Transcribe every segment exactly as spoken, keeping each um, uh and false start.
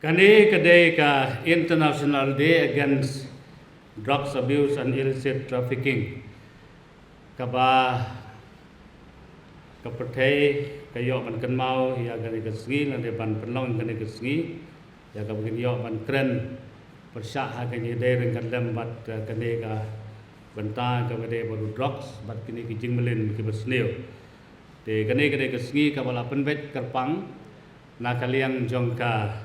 Kane ka dei ka International Day Against Drugs Abuse and Illicit Trafficking, kaba ka pyrthei ka ïoh ban kynmaw ïa kane ka sngi, lane ban pynlong kane ka sngi, ïa kaba ngin ïoh ban kren pyrshah ha kane ka dei ryngkat lem bad, eh, kane ka bynta kaba dei bad u drugs bad kine ki jingmlien kiba sniew. Te kane ka dei ka sngi kaba la pynbeit kyrpang na ka liang jong ka,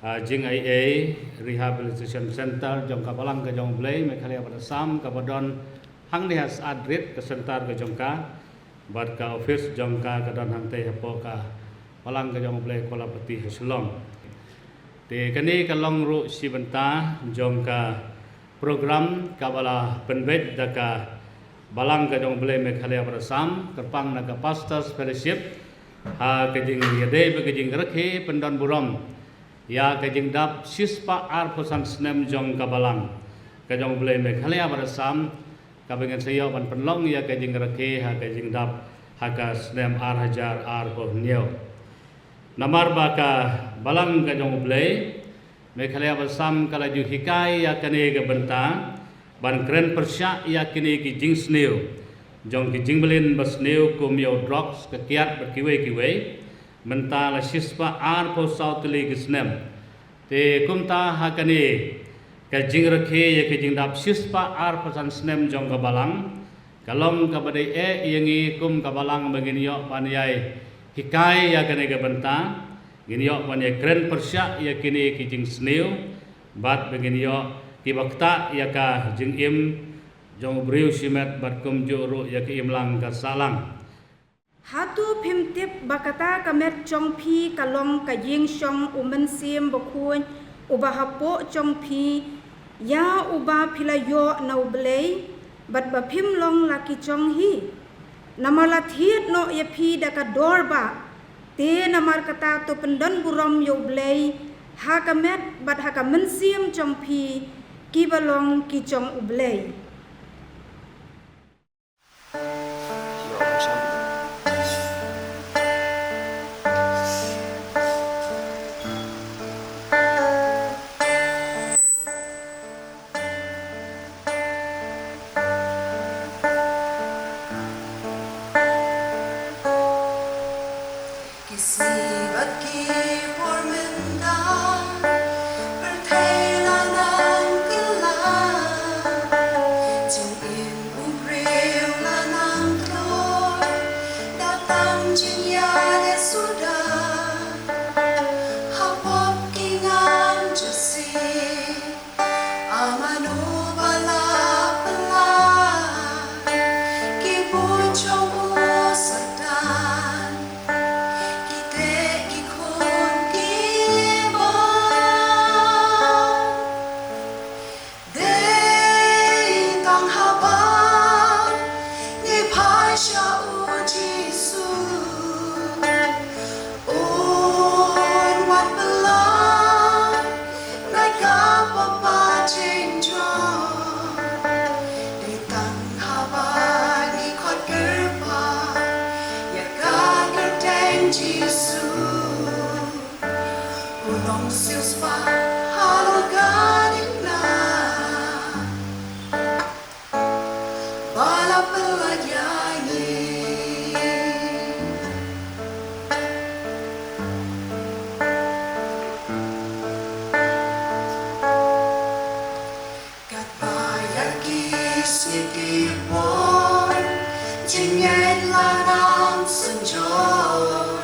ah, jingaiei Rehabilitation Center jong ka Balang ka jong U Blei Meghalaya bad Assam, kaba don hangne ha Syed Rit, ka center ka jong ka, bad ka office jong ka ka don hangtei hapoh ka Balang ka jong U Blei Kuala Pati ha Shillong. Te kane ka long ruh shi bynta jong ka program kaba la pynbeit da ka Balang ka jong U Blei Meghalaya bad Assam, kyrpang na ka Pastors Fellowship, ha ka jingïadei bad ka jingrakhe pyndon burom ïa ka jingdap shispah arphew san snem jong ka Balang ka jong U Blei Meghalaya bad Assam, kaba ngin sa ïoh ban pynlong ïa ka jingrakhe ha ka jingdap ha ka snem ar hajar arphew hynñiew. Namar ba ka Balang ka jong U Blei Meghalaya bad Assam ka la ju hikai ïa kane ka bynta ban kren pyrshah ïa kine ki jingsniew jong ki jingmlien ba sniew kum ïa u drugs, ka kiad bad kiwei kiwei, mynta la shispah arphew saw tylli ki snem. Te kumta ha kane ka jingrakhe ïa ka jingdap shispah arphew san snem jong ka Balang, ka long kaba dei eh ïa ngi kum ka Balang ba ngin ïoh ban ïai hikai ïa kane ka bynta, ngin ïoh ban ïai kren pyrshah ïa kine ki jingsniew, bad ba ngin ïoh kiba ktah ïa ka jingim jong u briew shimet bad kumjuh ruh ïa ka imlang ka sahlang. Hato phim tip ba kata ka met jong phi ka long ka ïing shong U Mynsiem Bakhuid, uba hapoh jong phi, ïa uba phi la ïoh na U Blei, bad ba phim long la ki jong hi? Namar la thied noh ïa phi da ka dor bah, te namar kata to pyndon burom ïa U Blei ha ka met bad ha ka mynsiem jong phi, kiba long ki jong U Blei. Ki sngi bad ki por mynta, pyrthei la nang kylla. Jingim u briew la nang khlur, da tang jingïaleh suda. Hapoh ki ngam jong sih, a mano ba la pynlait, ki buit jong u Satan, ki teh ki khun ki bam. Dei tang haba ngi phai sha u Jisu, un wan pynlait na ka pop bad jingdom. Dei tang haba ngi khot kyrpad ïa ka kyrteng Jisu, un ong siewspah halor kane ka bynta ba la pynlait ïa ngi. Katba ïa ki sngi ki por, jingngeit la nang synjor,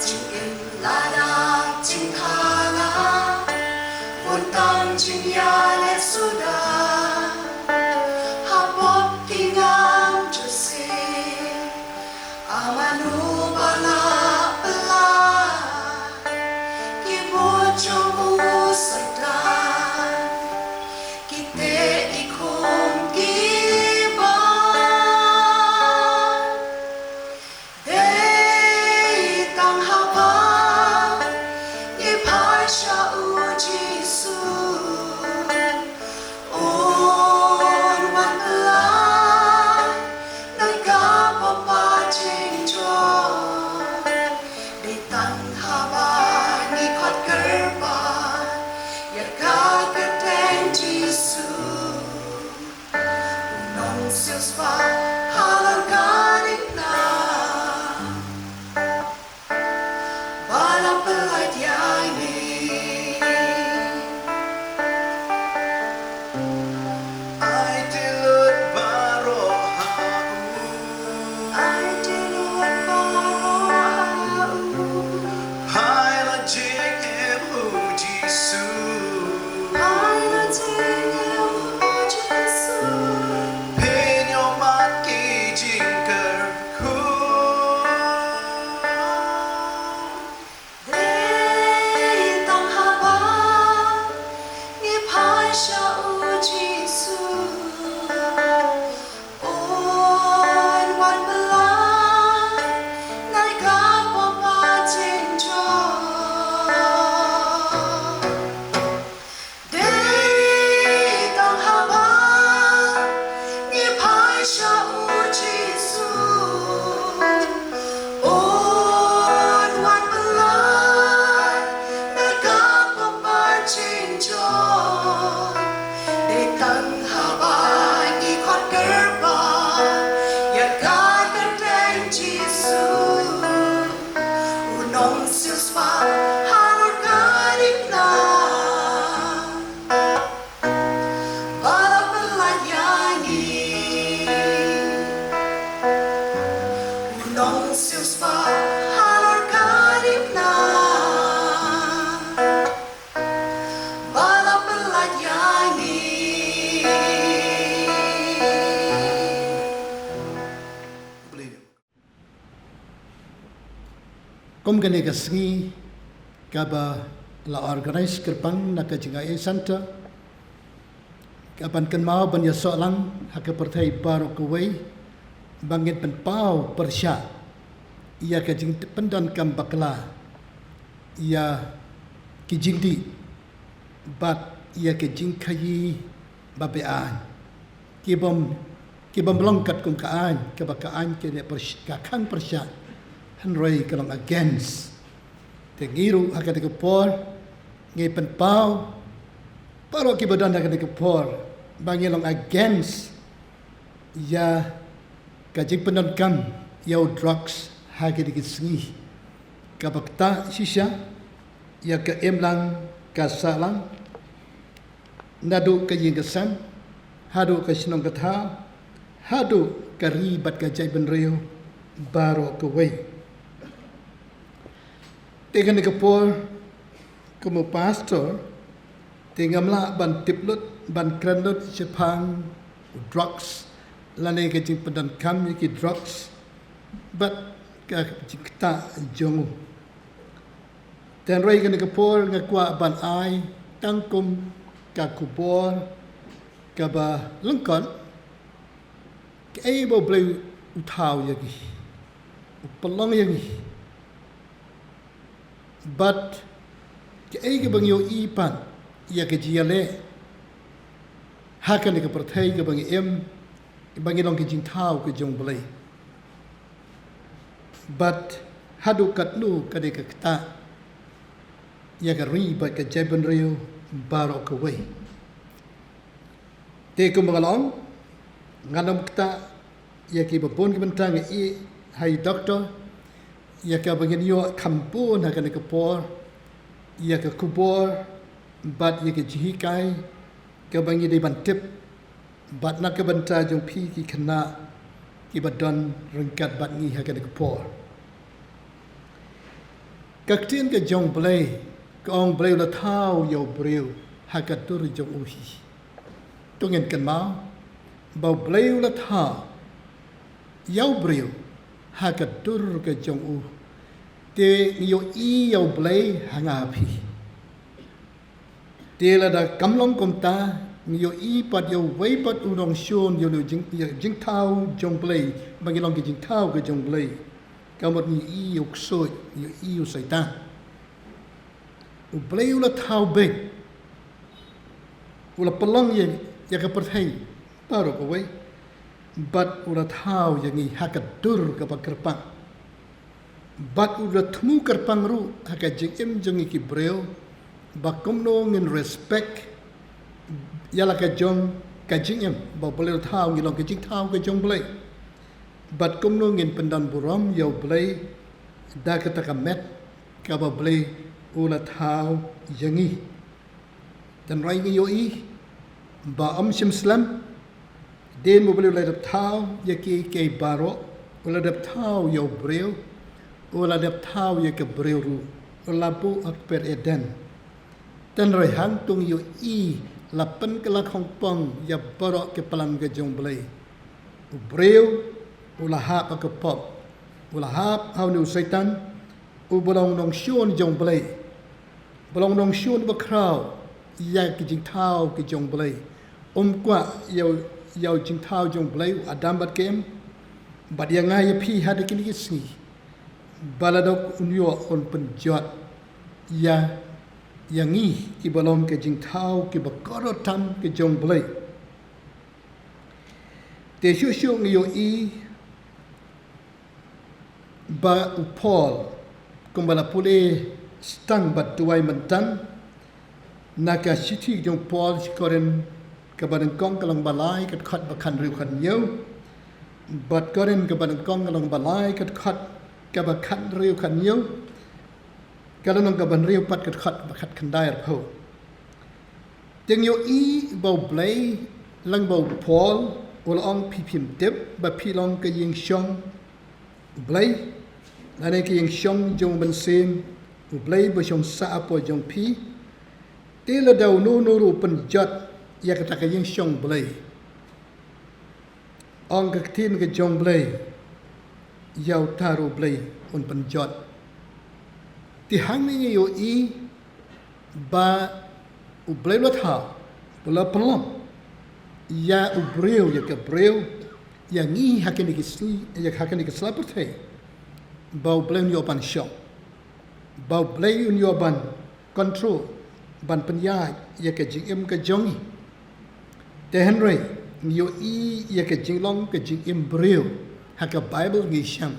jingim la dap jingthala, bun tang jingïaleh suda. Hapoh ki ngam jong sih, a mano ba la pynlait, ki buit jong u Satan, ki teh ki khun ki bam. Dei tang haba ngi phai sha u Jisu, un wan pynlait na ka pop bad jingdom. Dei tang haba ngi khot kyrpad Kum kane ka sngi kaba la organise kyrpang na ka Jingai Centre, kaban kynmaw ban ïasoh lang ha ka pyrthei baroh kawei, ba ngin pynpaw pyrshah ïa ka jingpyndonkam bakla ïa ki jingdih bad ïa ka jingkhaïi ba be-aiñ. Ki bym, ki bym long katkum ka aiñ, kaba ka aiñ ka leh pyrsh-, ka khang pyrshah, hynrei ka long against. Te ngi ruh ha kane ka por ngi pynpaw baroh kiba don ha kane ka por ba ngi long against ïa ka jingpyndonkam ïa u drugs ha kine ki sngi. Kaba ktah shisha ïa ka imlang ka sahlang, naduh ka ïing ka sem haduh ka shnong ka thaw, haduh ka ri bad ka jaitbynriew baroh kawei. Te kane ka por, kum u pastor, te ngam lah ban tip lut, ban kren lut shaphang drugs lane ka jingpyndonkam ïa ki drugs bad ka jingktah jong u. Te hynrei kane ka por nga kwah ban ai tang kum ka khubor kaba lyngkot, kaei ba U Blei u thaw ïa ngi, u pynlong ïa ngi, bad kaei kaba ngi ïohi pat ïa ka jingïaleh ha kane ka pyrthei kaba ngi im, ba ngi long ka jingthaw ka jong U Blei. Bad haduh katno ka dei ka ktah ïa ka ri bad ka jaitbynriew baroh kawei. Te kumba nga la ong, ngan ym ktah ïa kiba bun ki bynta, nga ïeh ha i doktor ïa kaba ngin ïoh kham bun ha kane ka por ïa ka khubor bad ïa ka jinghikai kaba ngi dei ban tip, bad na ka bynta jong phi ki khynnah kiba don ryngkat bad ngi ha kane ka por. Ka ktien ka jong U Blei ka ong, U Blei u la thaw ïa u briew ha ka dur jong u hi. To ngin kynmaw ba U Blei u la thaw ïa u briew ha ka dur ka jong u. Te ngi ïohi ïa U Blei ha nga ha phi. Te lada kam long kumta, ngi ïohi pat ïa uwei pat u nongshun ïa u jing, ïa jingthaw jong U Blei, ba ngi long ki jingthaw ka jong U Blei. Ka mut ngi ïohi ïa u ksuid, ngi ïohi ïa u Soitan. U Blei u la thaw beit, u la pynlong ïa, ïa ka pyrthei baroh kawei, bad u la thaw ïa ngi ha ka dur kaba kyrpang. Bad u la thmu kyrpang ruh ha ka jingim jong ngi ki briew, ba kumno ngin respect ïa la ka jong ka jingim, ba U Blei u la thaw ngi long ka jingthaw ka jong U Blei. Bad kumno ngin pyndon burom ïa U Blei da kata ka met kaba U Blei u la thaw ïa ngi. Tang ba ngi ïohi ba ym shym slem, dien ba U Blei u la dep thaw ïa kiei kiei baroh, u la dep thaw ïa u briew, u la dep thaw ïa ka briew ruh, u la buh ha ka kper Eden. Tang ba hangto ngi ïohi la pynkylla khongpong ïa baroh ki plan ka jong U Blei. U briew u la hap ha ka pop, u la hap ha une u Soitan, uba long nongshun jong U Blei, ba long nongshun ba khraw ïa ki jingthaw ki jong U Blei. Um kwah ïa u, ïa u jingthaw jong U Blei, u Adam bad ka Im, bad ïa nga ïa phi ha kine ki sngi, ba lada un ïoh un pynjot ïa, ïa ngi kiba long ka jingthaw kiba kordor tam ka jong U Blei. Te shuh shuh ngi ïohi ba u Paul, kumba la pule stang bad duwai mynta, na ka shithi jong u Paul sha ki Korinth kaba nyngkong ka lynnong ba lai ka dkhot ba khathynriew khathynñiew, bad Korinth kaba nyngkong ka lynnong ba lai ka dkhot kaba khathynriew khathynñiew, ka lynnong kaba hynriew pat ka dkhot ba khatkhyndai arphew. Te ngi ïohi ba U Blei, lyngba u Paul, u la ong, phi phim tip ba phi long ka ïing shong U Blei, lane ka ïing shong jong u Mynsiem U Blei ba shong sah hapoh jong phi. Te lada uno uno ruh u pynjot ïa kata ka ïing shong U Blei, ong ka ktien ka jong U Blei, ïa uta ruh U Blei un pynjot. Te hangne ngi ïohi ba U Blei u la thaw, u la pynlong ïa u briew, ïa ka briew, ïa ngi ha kane ka sngi, ïa ha kane ka sla pyrthei, ba U Blei un ïoh ban shong, ba U Blei un ïoh ban control, ban pynïaid ïa ka jingim ka jong ngi. Te hynrei ngi ïohi ïa ka jinglong ka jingim briew ha ka Baibl, ngi shem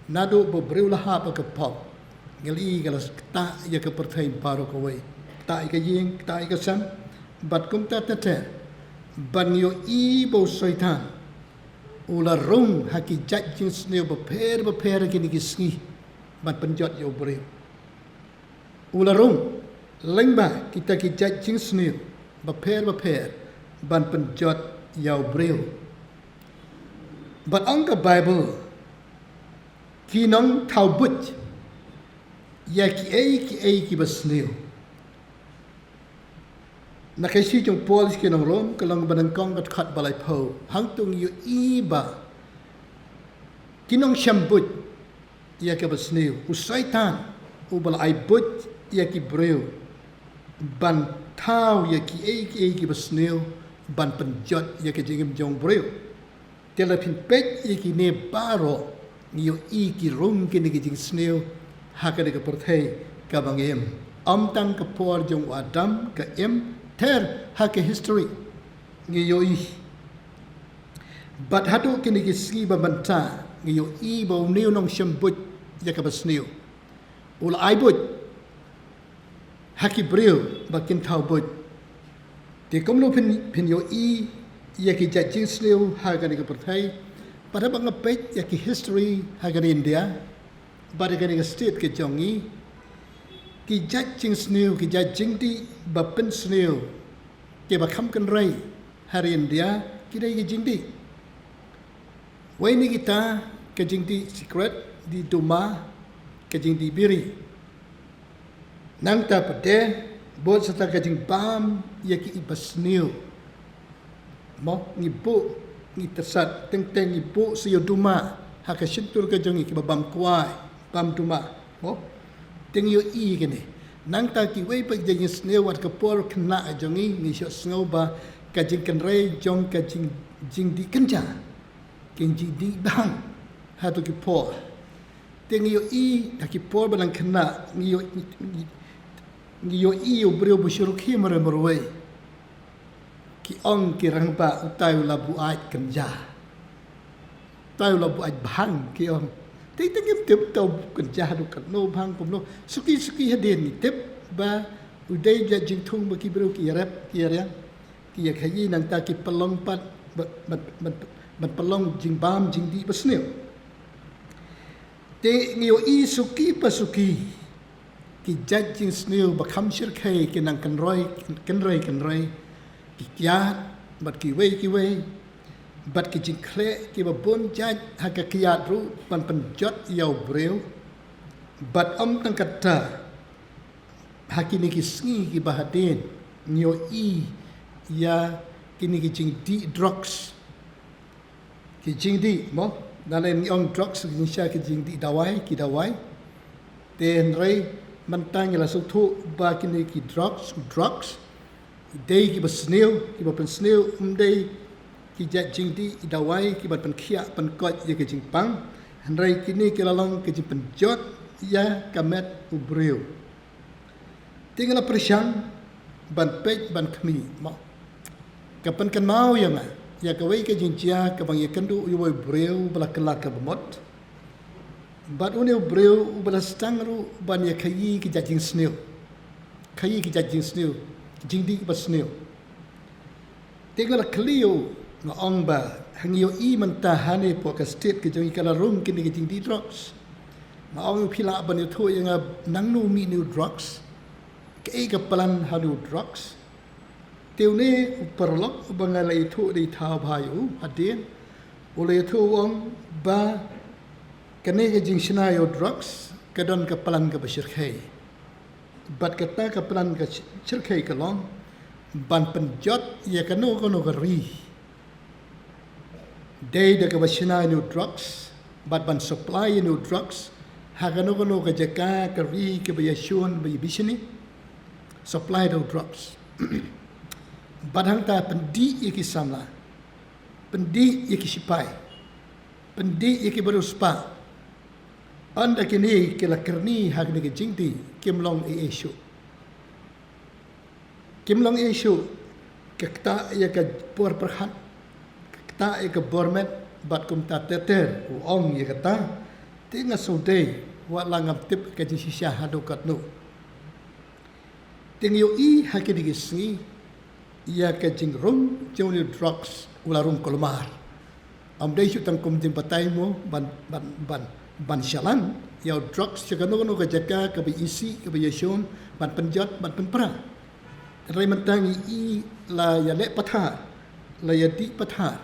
naduh ba u briew la hap ha ka pop, ngi la ïohi ka la ktah ïa ka pyrthei baroh kawei, ktah ïa ka ïing, ktah ïa ka sem, bad kumta ter ter. Bad ngi ïohi ba u Soitan u la rung ha ki jait jingsniew bapher bapher ha kine ki sngi ban pynjot ïa u briew. U la rung lyngba kita ki jait jingsniew bapher bapher ban pynjot ïa u briew. Bad ong ka Baibl, ki nongthaw buit ïa kiei kiei kiba sniew. Na ka shithi jong u Paul sha ki nong Rom, ka lynnong ba nyngkong, ka dkhot ba laiphew, hangto ngi ïohi ba ki nongshem buit ïa kaba sniew, u Soitan uba la ai buit ïa ki briew ban thaw ïa kiei kiei kiba sniew ban pynjot ïa ka jingim jong u briew. Te lada phin peit ïa kine baroh, ngi ïohi ki rung kine ki jingsniew ha kane ka pyrthei kaba ngi im. Ym tang ka por jong u Adam, ka im ter ha ka history ngi ïohi. Bad haduh kine ki sngi ba mynta ngi ïohi ba une u nongshem buit ïa kaba sniew u la ai buit ha ki briew ba kin thaw buit. Te kumno phin, phin ïohi ïa ki jait jingsniew ha kane ka pyrthei? Bad haba nga peit ïa ki history ha kane India bad ha kane ka state ka jong ngi, ki jait jingsniew, ki jait jingdih ba pynsniew kiba kham kynrei ha ri India ki dei ki jingdih. Wei na kita ka jingdih sikret, dih duma, ka jingdih biri. Nangta pat de bud sa tang ka jingbam ïa kiei ba sniew. Mo, ngi buh, ngi tyrsad, teng teng ngi buh sa ïa u duma ha ka shyntur ka jong ngi, kiba bam kwai, bam duma. Mo, te ngi ïohi kine. Nangta kiwei pat ki jingsniew wat ka por khynnah jong ngi, ngi shu sngew ba ka jingkynrei jong ka jing, jingdih kynja, ka jingdih bhang ha tu ki por. Te ngi ïohi ha ki por ba nang khynnah, ngi ïohi, ngi, ngi ïohi ïa u briew ba shu rkhie marwei marwei. Ki ong ki rangbah, utai u la buaid kynja, utai u la buaid bhang, ki ong. Te te ngim tip utai u kynja haduh katno, bhang kumno. Suki suki hadien ngi tip ba u dei jait jingthung ba ki briew ki ïarep, ki ïariang, ki ïakhaïi, nangta ki pynlong pat ba, ban, ban, ban pynlong jingbam jingdih ba sniew. Te ngi ïohi suki pa suki ki jait jingsniew ba kham shyrkhei ki nang kynroi, kynrei kynrei, ki kiad bad kiwei kiwei, bad ki jingkhleh kiba bun jait ha ka kiad ruh ban pynjot ïa u briew. Bad ym tang kata, ha kine ki sngi kiba hadien ngi ïohi ïa kine ki jingdih drugs. Ki jingdih, mo, nalor ngi ong drugs, ngi sha ki jingdih dawai, ki dawai. Te hynrei mynta ngi la sngewthuh ba kine ki drugs, drugs, dei kiba sniew, kiba pynsniew, ym dei ki jait jingdih dawai kiba pynkhiah pynkoit ïa ka jingpang. Hynrei kine ki la long ka jingpynjot ïa ka met u briew. Te nga la pyrshang ban peit ban khmih, mo. Ka pynkynmaw ïa nga ïa kawei ka jingjia kaba ngi ïakynduh ïa uwei u briew ba la kylla kaba mut. Bad une u briew uba la sdang ruh ban ïakhaïi ki jait jingsniew. Khaïi ki jait jingsniew, jingdih ba sniew. Te nga la kylli ïa u, nga ong ba, ha, ngi ïohi mynta hangne hapoh ka state ka jong ngi ka la rung kine ki jingdih drugs. Nga ong, phi lah ban ïathuh ïa nga nangno mih une u drugs? Kaei ka plan ha une u drugs? Te une u paralok uba nga la ïathuh, dei thaw bha ïa u hadien, u la ïathuh, u ong ba kane ka jingshna ïa u drugs ka don ka plan kaba shyrkhei. Bad kata ka plan ka sh-, shyrkhei ka long ban pynjot ïa kano kano ka ri, dei da kaba shna ïa une u drugs bad ban supply ïa une u drugs Ha kano kano ka jaka ka ri kaba ïashun ba ïabishni, supply da u drugs. Bad hangta pyndih ïa ki samla, pyndih ïa ki sipai, pyndih ïa ki bariewspah. Ynda kine ki la kyrni ha kine ki jingdih, kim long ei ei shuh. Kim long ei ei shuh. Ka ktah ïa ka bor pyrkhat, ka ktah ïa ka bor met, bad kumta ter ter, u ong ïa kata. Te nga sngewdei, wat la ngam tip ka jingshisha haduh katno. Te ngi ïohi ha kine ki sngi ïa ka jingrung jong une u drugs u la rung kulmar. Ym dei shuh tang kum jingbatai mo ban, ban, ban, ban shalan ïa u drugs sha kano kano ka jaka kaba isih kaba ïashun, ban pynjot ban pynpra. Hynrei mynta ngi i la ïaleh pathar, la ïadih pathar,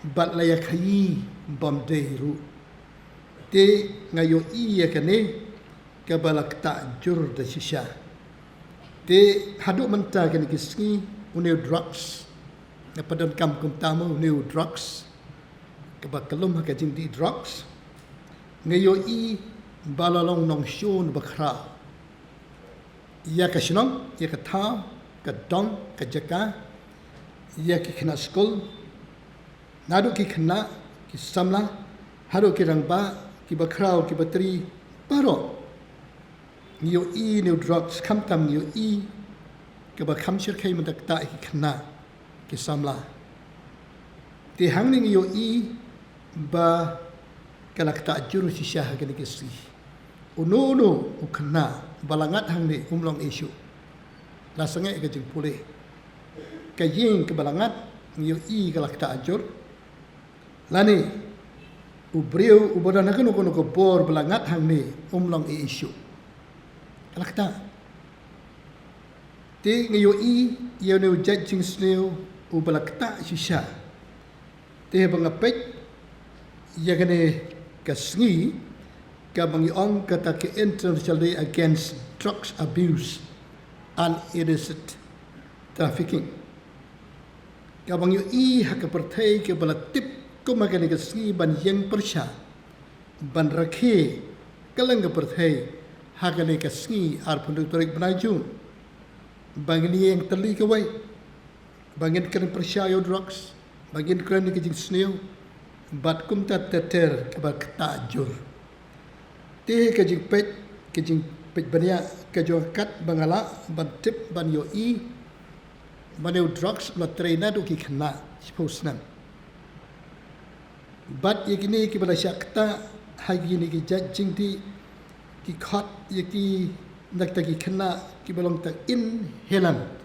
bad la ïakhaii bymdei ruh. Te nga ïohi ïa kane kaba la ktah jur da shisha. Te haduh mynta kine ki sngi une u drugs, nga pyndonkam kumta mo, une u drugs kaba kyllum ha ka jingdih drugs, nga ïohi ba la long nongshun bakhraw ïa ka shnong, ïa ka thaw, ka dong, ka jaka, ïa ki khynnah skul, naduh ki khynnah, ki samla, haduh ki rangbah, ki bakhraw, ki batri, baroh. Ngi ïohi une u drugs, khamtam ngi ïohi kaba kham shyrkhei mynta ktah ïa ki khynnah, ki samla. Te hangne ngi ïohi ba ka la ktah jur shisha ha kine ki sngi. Uno uno u khynnah ba la ngat hangne um long ei ei shuh. La sangeh ka jingpule. Ka ïing kaba la ngat ngi ïohi ka la ktah jur. Lane u briew uba don ha kano kano ka bor ba la ngat hangne um long ei ei shuh. Ka la ktah. Te ngi ïohi ïa une u jait jingsniew uba la ktah shisha. Te haba nga peit ïa kane ka sngi, kaba ngi ong kata ka International Day Against Drugs Abuse and Illicit Trafficking, kaba ngi ïohi ha ka pyrthei kaba la tip kum ha kane ka sngi ban ïeng pyrshah, ban rakhe kylleng ka pyrthei ha kane ka sngi arphew hynriew tarik bnai Jun. Ba ngin ïeng tylli kawei, ba ngin kren pyrshah ïa u drugs, ba ngin kren ïa ka jingsniew, bad kumta ter ter kaba ktah jur. Te ka jingpeit, ka jingpeit bniah ka jong nga katba nga lah ban tip ban ïohi ba une u drugs u la trei naduh ki khynnah shiphew snem. Bad ïa kine kiba la shah ktah ha kine ki jait jingdih, ki khot ïa ki na kita ki khynnah kiba long ta inhalant.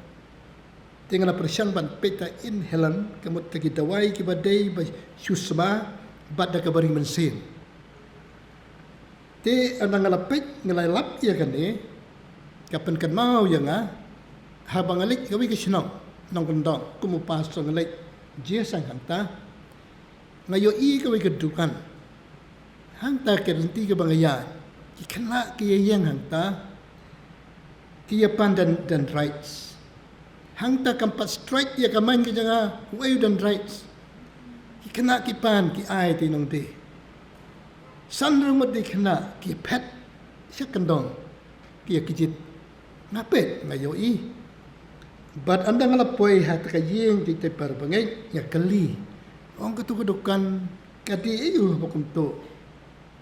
Te nga la pyrshang ban peit ta inhalant, ka mut ta ki dawai kiba dei ba shu sma bad da kaba ring mynsiem. Te ynda nga la peit, nga la lap ïa kane, ka pynkynmaw ïa nga haba nga leit kawei ka shnong nongkyndong kum u pastor, nga leit jingïaseng hangta. Nga ïohi kawei ka dukan. Hangta ka lynti kaba nga ïaid, ki khynnah ki ïeng hangta, ki ïapan dendrites. Hangta kam pat strike ïa ka main ka jong nga uei u dendrites. Ki khynnah ki pan, ki ai te nongdie. San ryngut de khynnah ki phet sha kyndong, ki ïa kjit. Nga peit, nga ïohi. Bad ynda nga la poi ha kata ka ïing jingtei para bangeit, nga kylli. Ong katu ka dukan, ka dih aïu ba kumto?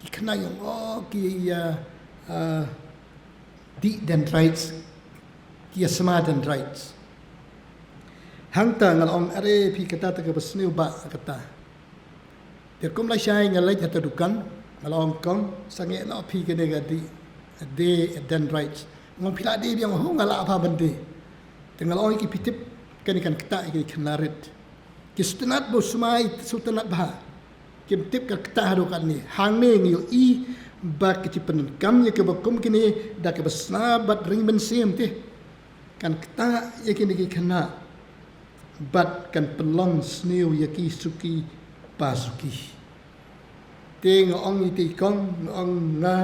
Ki khynnah ong, oh, ki ïa, ah, dih dendrites, ki ïa sma dendrites. Hangta nga la ong, are phi, kata te kaba sniew bah kata. Te kum lashai nga leit ha kata dukan, nga la ong, kong, sangeh noh phi kane ka dih, dih dendrites. Nga ong, phi lah dih biang? Ho, nga lah bha ban dih. Te nga la ong ïa ki, phi tip, kane kan ktah ïa ki khynnah rit. Ki sngewtynnat ba u sma i sngewtynnat bha. Kim tip ka ktah haduh katne. Hangne ngi ïohi ba ki jingpyndonkam ïa kiba kum kine da kaba sna bad ring mynsiem te kan ktah ïa kine ki khynnah bad kan pynlong sniew ïa ki suki ba suki. Te nga ong ïa te, kong, nga ong, nga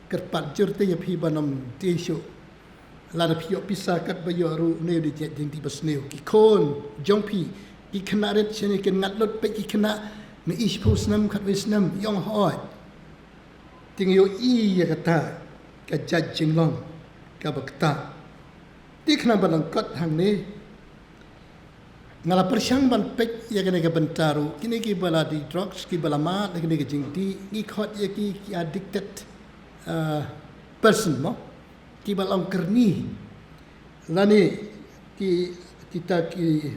kyrpad jur te ïa phi ban ym dih shuh. Lada phi ïoh pisa katba ïoh ruh, une u dei jait jingdih ba sniew. Ki khun jong phi, ki khynnah rit shane kin ngat lut, peit ki khynnah, me, shiphew snem, khatwei snem, ïong hoi. Te ngi ïohi ïa kata ka jait jinglong kaba ktah. Te khnang ban long kot hangne, nga la pyrshang ban peit ïa kane ka bynta ruh, kine kiba la dih drugs, kiba la mad na kine ka jingdih, ngi khot ïa ki, ki addicted, uh, person mo, kiba la ong kyrni. Lane ki, kita ki,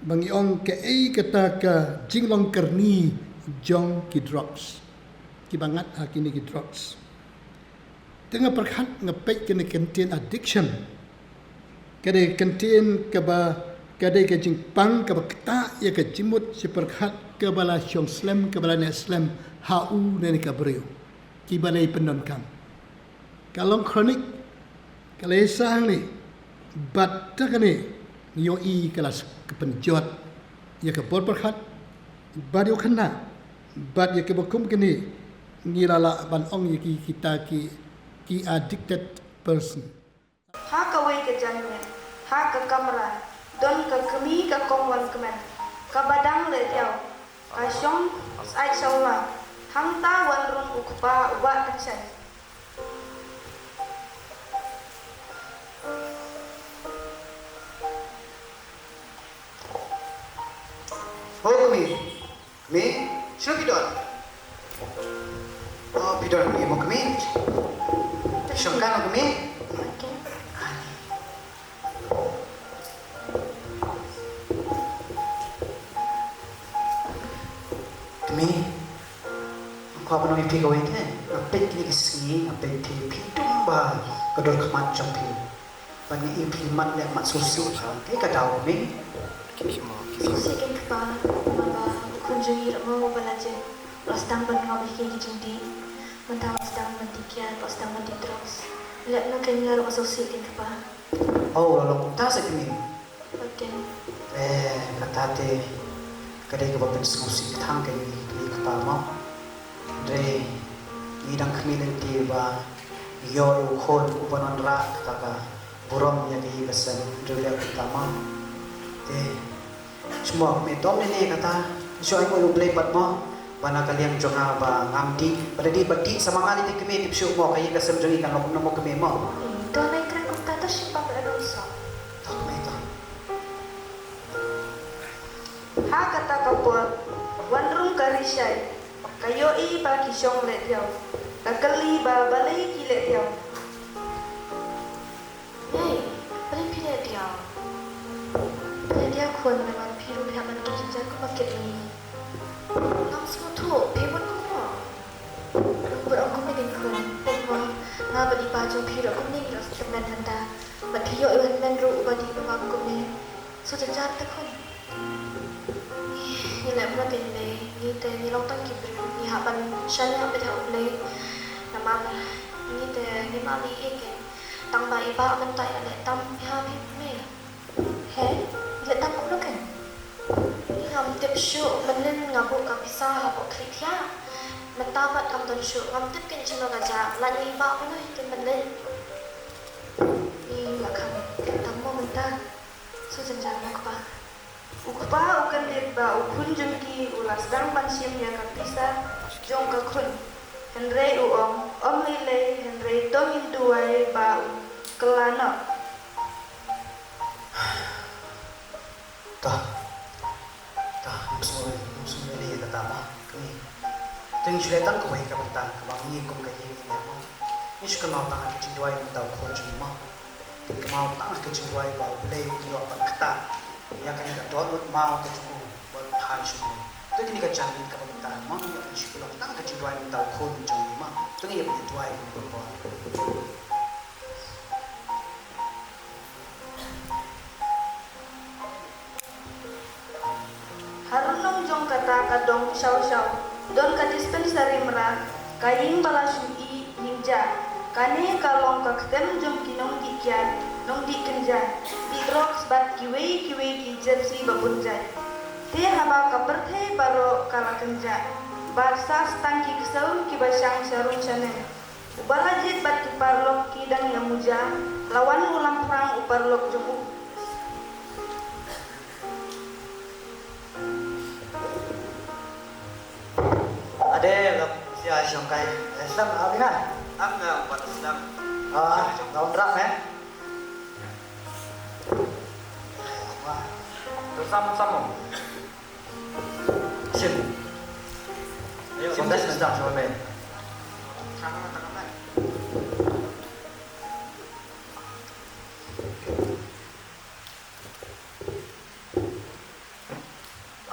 ba ngi ong kaei kata ka jinglong kyrni jong ki drugs, kiba ngat ha kine ki drugs. Te nga pyrkhat, nga peit kane ka ktien addiction, ka dei ka ktien kaba, ka dei ka jingpang kaba ktah ïa ka jingmut jingpyrkhat kaba la shong slem, kaba la neh slem ha u ne ka briew, kiba la pyndonkam. Ka long chronic, ka la ïasaid hangne. Bad da kane ngi ïohi ka la pynjot ïa ka bor pyrkhat bad ïa u khynnah, bad ïa kiba kum kine ngi la lah ban ong ïa ki, kita ki, ki addicted person. Ha kawei ka janmiet, ha ka kamra, don ka kmie ka kongwan kmen, kaba dang leh diaw, ka shong sait shawla. Hangta wan rung u kpa uba kynshai. Ho kmie, kmie, shano phi don? Oh, phi don kmie mo kmie? Shong kan mo kmie? Kmie, nga kwah ban ong ïa phi kawei te, nga peit kine ki sngi, nga peit phi, phi dum bha ka dur khmat jong phi. Ban ïa phi mat leh mat sngewsih, te ka daw kmie. Sngewsih kein kpa, namar ba u khun jong ngi ruh mo uba la jied, u la sdang ban ngop ïa kine ki jingdih. Mynta u la sdang ban dih kiad, u la sdang ban dih drugs. Leh kumno kein, nga ruh nga sngewsih kein kpa. Oh, la long kumta sa kmie. Hooid kein. Eh, kata te ka dei kaba pynsngewsih tang kein ïa ngi ki kpa mo. Hynrei ngi dang khmih lynti ba ïoh ïa u khun uban wanrah kata ka burom ïa ka ïing ka sem, hynrei leh kumta mo. Te shu mo kmie, to mynne kata shu ainguh ïa U Blei pat mo, ba na ka liang jong nga ba ngam dih, ba da dih ba dih sa ma nga lei te kmie, tip shuh mo, ka ïing ka sem jong ngi kan long kumno mo kmie mo. Eh, to nai kren kumta, to shim bam ïa u soh. To kmie to. Ha kata ka por, wan rung ka Rishai, ka ïohi ba ki shong leh diaw, ka kylli ba balei ki leh diaw. Hei, balei phi leh diaw? Phi leh diaw khun, namar phi ruh phi hap ban kit jynjar kumba kit ngi. Ngam sngewthuh, phi bun kumno? Nang bun ong kumne kein khun, peit mo, nga bad i pa jong phi ruh kumne ngi la tymmen hynda. Bad phi ïoh ïa u hynmen ruh uba dih uba ngam kumne. Sngewjynjar te khun. Ngi leh kumno kein lei, ngi te ngi long tang ki briew, ngi hap ban shaniah beit ha U Blei. Namar ngi te ngim mih ei ei kein. Tang ba i bah mynta i la leh tam ïa phi mei. He, i leh tam kumno kein? Ngi ngam tip shuh, mynlyn nga buh ka pisa hapoh khlieh thiah. Mynta pat kam don shuh, ngam tip kein shano ka jia, la ïa i bah kumno hi kein mynlyn. Ngi la kham tam mo mynta. Sngewjynjar mo kpa. U kpa u kyndit ba u khun jong ki u la sdang ban shim ïa ka pisa jong ka khun. Hynrei u ong, ym lei lei, hynrei to ngin duwai ba un kylla noh. Tah, tah, ngam sngewlei, ngam sngewlei ïa kata mo kmie. Te ngi shu leh tang kawei ka bynta kaba ngi kum ka ïing ngi leh mo. Ngi shu kynmaw tang ha ka jingduwai mynta u khun jong ngi mo. Ngi kynmaw tang ha ka jingduwai ba U Blei un ïoh ban ktah ïa kane ka dohnud maw ka jong u ban phai sha U Blei. Te kane ka janmiet kaba mynta mo ngi ïoh ngi shu kynmaw tang ha ka jingduwai mynta u khun jong ngi mo. Te ngi ïa duwai kane ka por. Ha rnong jong kata ka dong shaw shaw don ka dispensary mrad, ka ïing ba la shu ïeh ïing ja. Kane ka long ka ktem jong ki nongdih kiad, nongdih kynja, dih drugs bad kiwei kiwei ki jyrsi ba bun jait. Te haba ka pyrthei baroh ka la kynja bad sah tang ki ksew kiba shang sha rum sha neng. Uba la jied bad ki paralok ki dang ïa muja, la wan u lamphrang u paralok jong u. Ade, la pynshai Shong kai. Eh, Sam, ah, bina. Am na wat Sam. Ah, daun rak, eh. Wah. Tu Sam, Sam. Sim. Ayo, Sim, Sam. Das, Sam, Sam, Sam.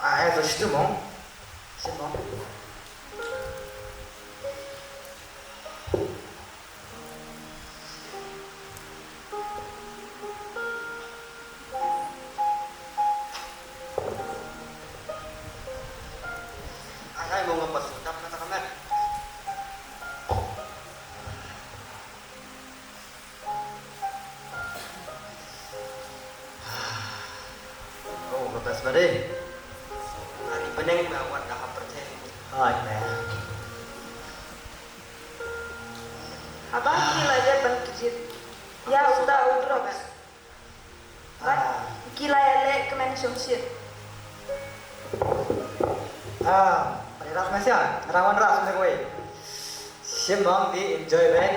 Ah, eh, so situ mo. Situ mo. Ai, ai, mo ngam pat sutap na ta kamet. Oh, batas bade. Hari beneng na wat dah percaya. Hai, man. Haba ki la ïa ban kjit. Ïa uta u drugs. Bad ki la ïa leh kmen shongshit. Ah, pare ras na sia, rawan ras na koi. Shim mong di enjoy bad.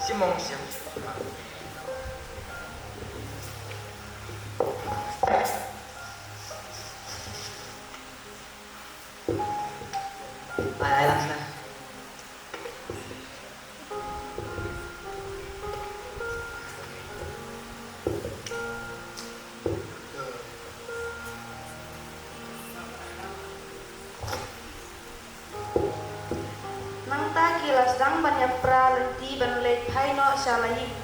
Shim mong shim. Ai, ai lang sna. Nangta ki la sdang ban ïa pra lynti ban leit phai noh sha la ïing.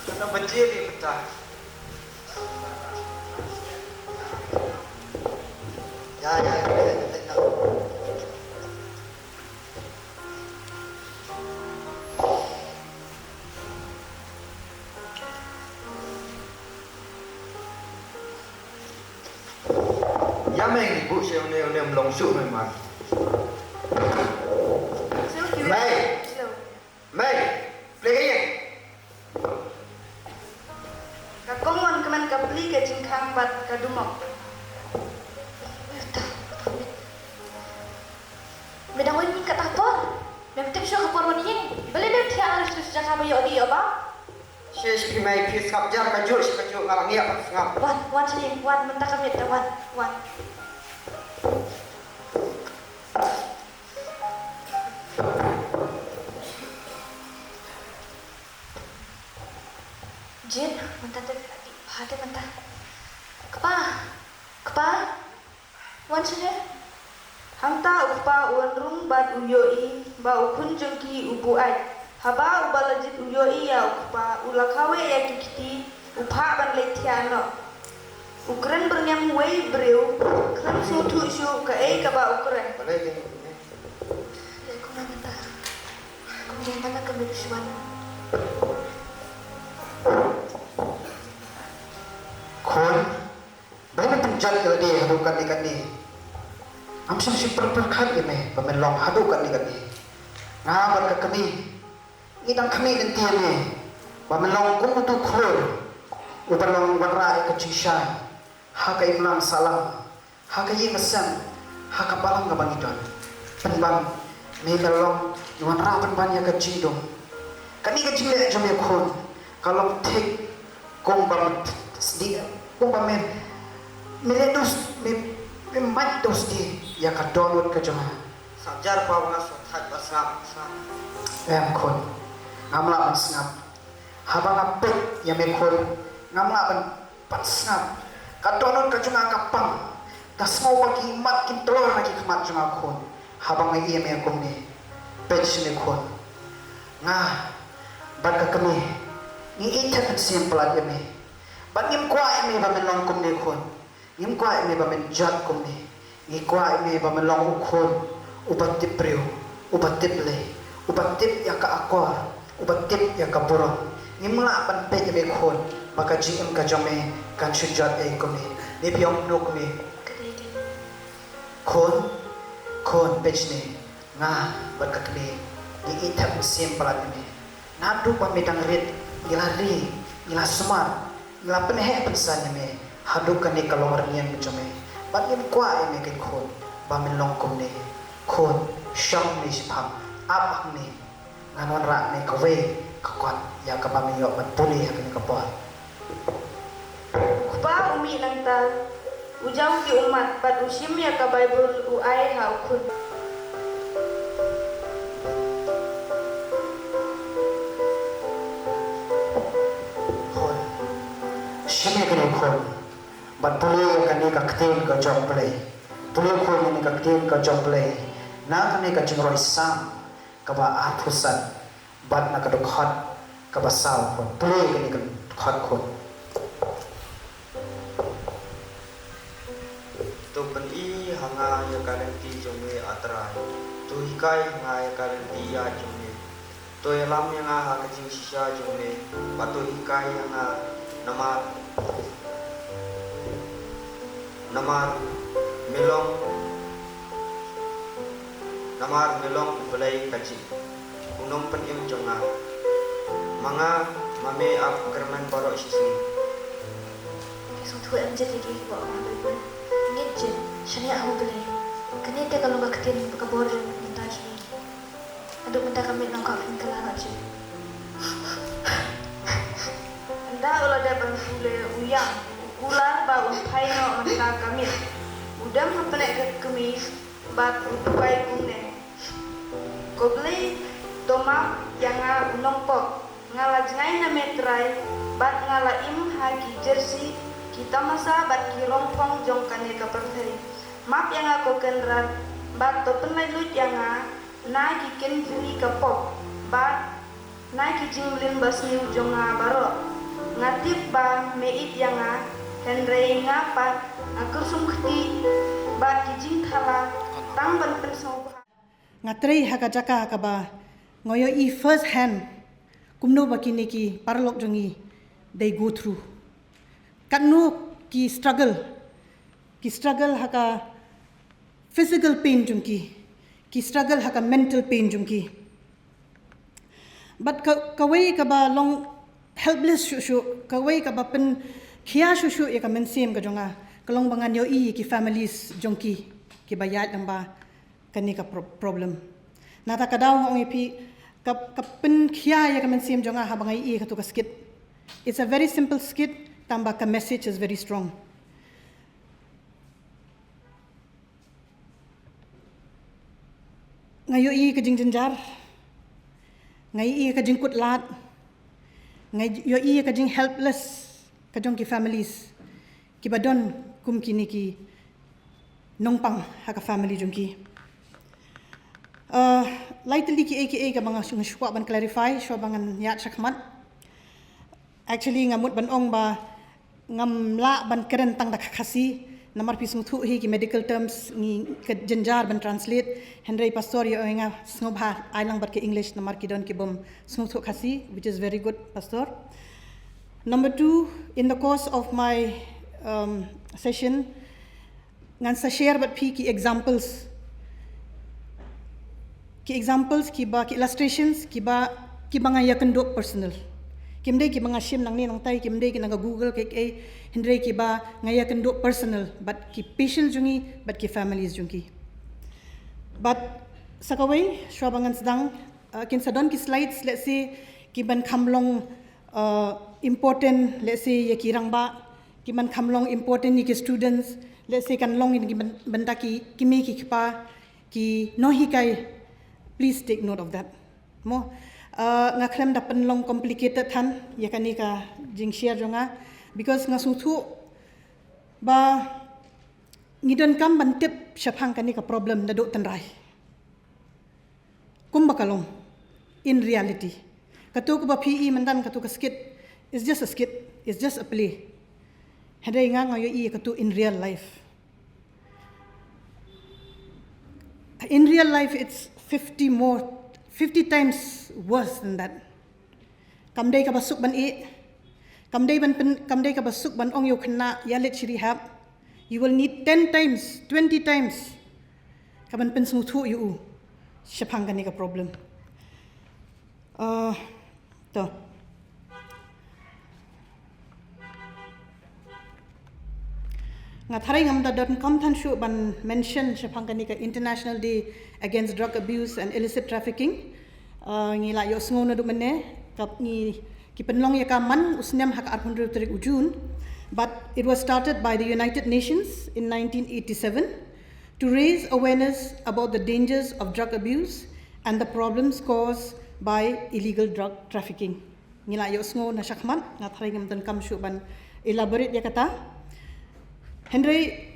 Kata banjir ni peta. Ya, ya, ya, ya, ya, ya. Ya mei, bu siew ne ne mlong su mei ma. Mei. Mei. Play game. Ka kongwan kmen ka pli ka jingkhang bad ka dumok. Me dang wan ïing kata por. Mem tip shuh ka por wan ïing. Balei mem thiah arus tu sejaka ba ïoh di ïoh ba. Shish, phi mei, phi sngap jar kajuh shi kajuh, nga la ngiah ban sngap. Wan, wan sha ïing, wan mynta ka miet, wan, wan. Jin, mynta te, ha te mynta. Kpa, kpa. Wan shane. Hangta u kpa u wan rung bad u ïohi ba u khun jong ki u buaid. Haba u Balajied u ïohi ïa u kpa, u la kaweh ïa ki kti, u phah ban leit thiah noh. U kren byrngem wei briew, khlem sngewthuh shuh kaei kaba u kren. Balei dei? Kum na mynta. Kum jong mana ka mik shuan. Khun. Ba me pynjot ïa lade haduh katne katne. Ngam shym shim pyrkhat ïa me ba men long haduh katne katne. Nga bad ka kmie ngi dang khmih lynti ïa me ba men long kum utu u khlur uba long wanrah ïa ka jingshai ha ka imlang sahlang, ha ka ïing ka sem, ha ka balang kaba ngi don. Pynban me ka long ngi wanrah pynban ïa ka jingdum. Kane ka jingleh jong me khun ka long thik kumba me sdih, kumba me, me leh dus, me, me mait dus di ïa ka dohnud ka jong nga. Sngap jar pa ba nga sngewthait ba sngap, sngap. Em khun, ngam lah ban sngap. Haba nga peit ïa me khun, ngam lah ban, ban sngap. Ka dohnud ka jong nga ka pang. Nga sngew ba ki mat kin tlor na ki khmat jong nga khun. Haba nga ïohi ïa me kumne. Peit shane khun. Nga bad ka kmie ngi ïeit thep mynsiem palat ïa me. Bad ngim kwah ïa me ba men long kumne khun. Ngim kwah ïa me ba men jot kumne. Ngi kwah ïa me ba men long u khun uba tip briew, uba tip lei, uba tip ïa ka akor, uba tip ïa ka burom. Ngim lah ban peit ïa me khun ba ka jingim ka jong me kan shu jot ei kumne. Ne phi ong kumno kumne? Khun, khun, peit shane, nga bad ka kmie ngi ïeit thep mynsiem palat ïa me. Naduh ba me dang rit, ngi la ri, ngi la sumar, ngi la pynheh pynsan ïa me haduh kane ka longrynieng jong me. Bad ngim kwah ïa me keiñ khun ba men long kumne. Khun, shong ne shaphang, ap hangne. Ngan wanrah ne kawei ka kot ïa kaba me ïoh ban pule ha kane ka por. U kpa u mih nangta, u jaw ki ummat bad u shim ïa ka Baibl u ai ha u khun. Khun, shim ïa kane khun bad pule ïa kane ka ktien ka jong Blei. Pule khun ïa kane ka ktien ka jong Blei na kane ka jingroi Salm kaba arphew san bad na ka dkhot kaba saw khun. Pule kane ka dkhot khun. To pyni ha nga ïa ka lynti jong me, A Trai. To hikai ha nga ïa ka lynti ïaid jong me. To ïalam ïa nga ha ka jingshisha jong me, bad to hikai ïa nga namar, namar me long, namar me long U Blei ka jing, U Nongpynim jong nga. Ma nga, ma me ap kyrmen baroh shi sngi. Ki sngewthuh em jait ïa ki ba ong ha Baibl. Ngeit jait, shaniah ha U Blei. Kane te ka long ka ktien ka bor jong mynta jong ngi. Haduh mynta ka mih nongkha phin kylla noh jait. Ynda u la dep ban pule u ïam, u kular ba un phai noh mynta ka miet. U dem ha pyneh ka kmie bad u duwai kumne. Ko Blei, to map ïa nga u nongpop. Nga la jngai na me Trai, bad nga la im ha ki jersey, ki tamasa bad ki rongphong jong kane ka pyrthei. Map ïa nga ko Kynrad, bad to pynlait luid ïa nga na ki kynjri ka pop, bad na ki jingmlien basniew jong nga baroh. Nga tip ba me ïeit ïa nga, hynrei nga pat nga kyrsum kti bad ki jingthala tang ban pynsngewbha. Nga trei ha ka jaka kaba nga ïohi first hand kumno ba kine ki paralok jong ngi they go through. Katno ki struggle, ki struggle ha ka physical pain jong ki, ki struggle ha ka mental pain jong ki. Bad ka, kawei kaba long helpless shuh shuh, kawei kaba pynkhia shuh shuh ïa ka mynsiem ka jong nga, ka long ba ngan ïohi ïa ki families jong ki, kiba ïaid lyngba kane ka pro-, problem. Nangta ka daw nga ong ïa phi, ka, ka pynkhia ïa ka mynsiem jong nga haba nga ïohi ïa katu ka skit. It's a very simple skit, tangba ka message is very strong. Nga ïohi ka jingjynjar, nga ïohi ka jingkutlad, nga ïohi ka jinghelpless ka jong ki families kiba don kum kine ki nongpang ha ka family jong ki. Uh, lai tylli kiei kiei kaba nga shu-, nga shu kwah ban clarify shuwa ba ngan ïaid shakhmat. Actually, nga mut ban ong ba ngam lah ban kren tang da ka Khasi, namar phi sngewthuh hi ki medical terms ngi ka jynjar ban translate, hynrei pastor ïa ong ïa nga sngewbha ai lang bad ka English namar ki don ki bym sngewthuh Khasi, which is very good, pastor. Number two, in the course of my, um, session, ngan sa share bad phi ki examples. Ki examples kiba, ki illustrations kiba, kiba nga ïakynduh personal. Kim dei kiba nga shim nangne nangtai, kim dei ki na ka Google kaei kaei, hynrei kiba nga ïakynduh personal bad ki patient jong ngi, bad ki families jong ki. Bad sa kawei, shuwa ba ngan sdang, uh, kin sa don ki slides, let's say, kiban kham long, uh, important, let's say, ïa ki rangbah, kiban kham long important ïa ki students, let's say kan long ïa ki ban-, bynta ki, ki mei ki kpa, ki nonghikai, please take note of that. Mo, uh, nga khlem da pynlong complicated than ïa kane ka jingshare jong nga, because nga sngewthuh ba ngi donkam ban tip shaphang kane ka problem naduh tynrai. Kumba ka long in reality. Katu kaba phi i mynta katu ka skit is just a skit, is just a play. Hynrei nga nga ïohi katu in real life. In real life, it's fifty more, fifty times worse than that. Kam dei kaba suk ban ïeh, kam dei ban pyn-, kam dei kaba suk ban ong ïa u khynnah ïa leit sha rehab. You will need ten times, twenty times kaban pynsngewthuh ïa u shaphang kane ka problem. Uh, To. Nga tharai ngam da donkam than shuh ban mention shaphang kane ka International Day Against Drug Abuse and Illicit Trafficking. Uh, ngi la ïohsngew naduh mynne, ka ngi ki pynlong ïa ka man u snem ha ka arphew hynriew tarik u June, but it was started by the United Nations in nineteen eighty-seven to raise awareness about the dangers of drug abuse and the problems caused by illegal drug trafficking. Ngi la ïohsngew na shakhmat, nga tharai ngam donkam shuh ban elaborate ïa kata. Hynrei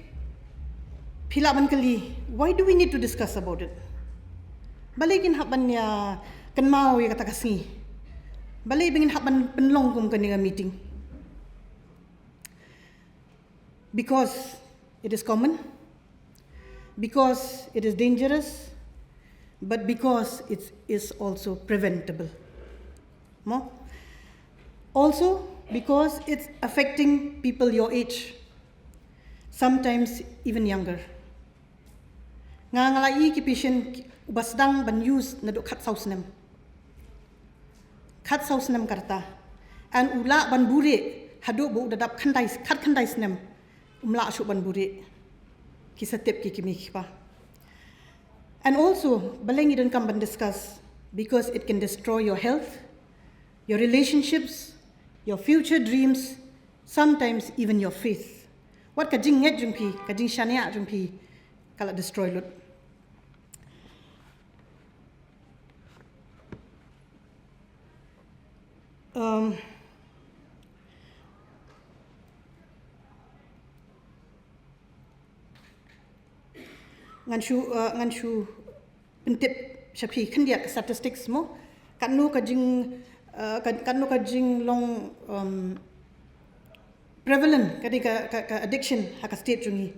phi lah ban kylli, why do we need to discuss about it? Balei ngin hap ban ïa kynmaw ïa kata ka sngi? Balei ba ngin hap ban pynlong kum kane ka meeting? Because it is common, because it is dangerous, but because it is also preventable. Mo? Also, because it's affecting people your age, sometimes even younger. Nga nga la ïohi ki patient uba sdang ban use naduh khatsaw snem. Khatsaw snem ka rta. And u lah ban buhrieh haduh ba u da dap khyndai, khatkhyndai snem. Um lah shuh ban buhrieh. Ki sa tip ki kmie ki kpa. And also, balei ngi donkam ban discuss, because it can destroy your health, your relationships, your future dreams, sometimes even your faith. Wat ka jingngeit jong phi, ka jingshaniah jong phi, ka la destroy lut. Um, ngan shu, uh, ngan shu pyntip sha phi khyndiat ka statistics mo. Katno ka jing, uh, ka, katno ka jinglong, um, prevalent ka, ka, ka, ka addiction ha ka state jong ngi.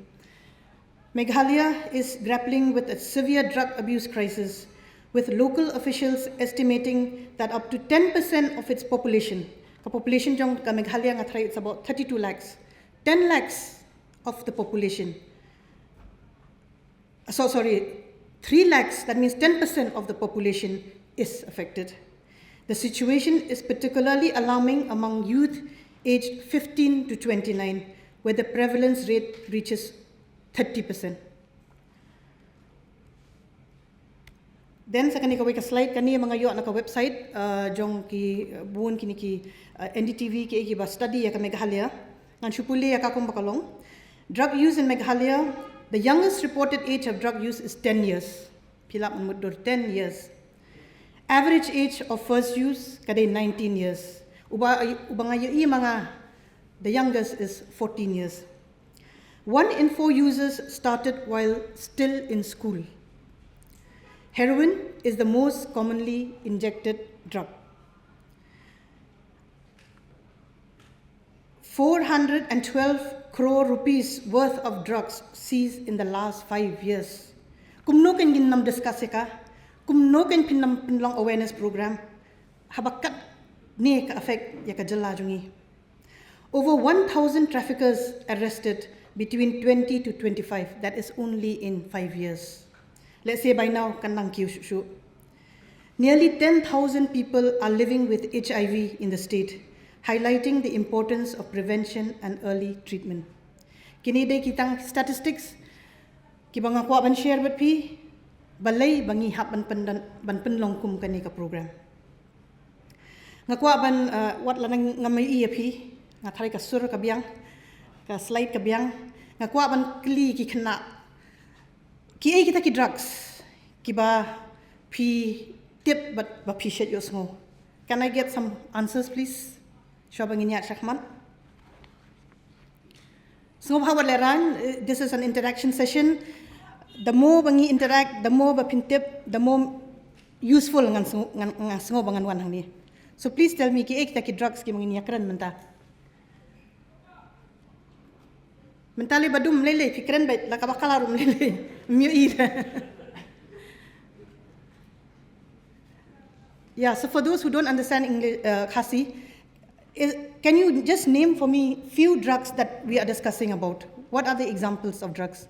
Meghalaya is grappling with a severe drug abuse crisis, with local officials estimating that up to ten percent of its population, ka population jong ka Meghalaya nga tharai it's about thirty-two lakhs, ten lakhs of the population, uh, so, sorry, three lakhs, that means ten percent of the population is affected. The situation is particularly alarming among youth aged fifteen to twenty-nine, where the prevalence rate reaches thirty percent. Then sa kane kawei ka slide, kane ma nga ïoh na ka website, uh, jong ki, uh, bun kine ki, uh, N D T V ki, kiba study ïa ka Meghalaya. Ngan shu pule ïa ka kumba ka long. Drug use in Meghalaya, the youngest reported age of drug use is ten years. Phi lah ban mutdur, ten years. Average age of first use ka dei nineteen years. Uba, uba nga ïohi ma nga, the youngest is fourteen years. One in four users started while still in school. Heroin is the most commonly injected drug. Four hundred and twelve crore rupees worth of drugs seized in the last five years. Kumno kan ngin nym discuss ïa ka? Kumno kan phin nym pynlong awareness program? Haba katne ka affect ïa ka jylla jong ngi. Over one thousand traffickers arrested between twenty to twenty-five, that is only in five years. Let's say by now, kan nang kiew shuh shuh. Nearly ten thousand people are living with H I V in the state, highlighting the importance of prevention and early treatment. Kine dei ki tang statistics kiba nga kwah ban share bad phi, balei ba ngi hap ban pyn-, ban pynlong kum kane ka program. Nga kwah ban, uh, wat la nang ngam ïohi ïa phi, nga tharai ka sur ka biang, ka slide ka biang, nga kwah ban kylli ki khynnah, kiei kita ki drugs kiba phi tip bad ba phi shet ïohsngew? Can I get some answers, please? Shuwa ba ngin ïaid shakhmat. Sngewbha wat lehrain, eh, this is an interaction session. The more ba ngi interact, the more ba phin tip, the more useful ngan sngew, ngan, ngan sngew ba ngan wan hangne. So please tell me, kiei kita ki drugs kiba ngin ïakren mynta? Mynta lei ba dum lei lei, phi kren beit, la kaba kala rum lei lei. Ym ïohi. Yeah, so for those who don't understand English, uh, Khasi, is, can you just name for me few drugs that we are discussing about? What are the examples of drugs?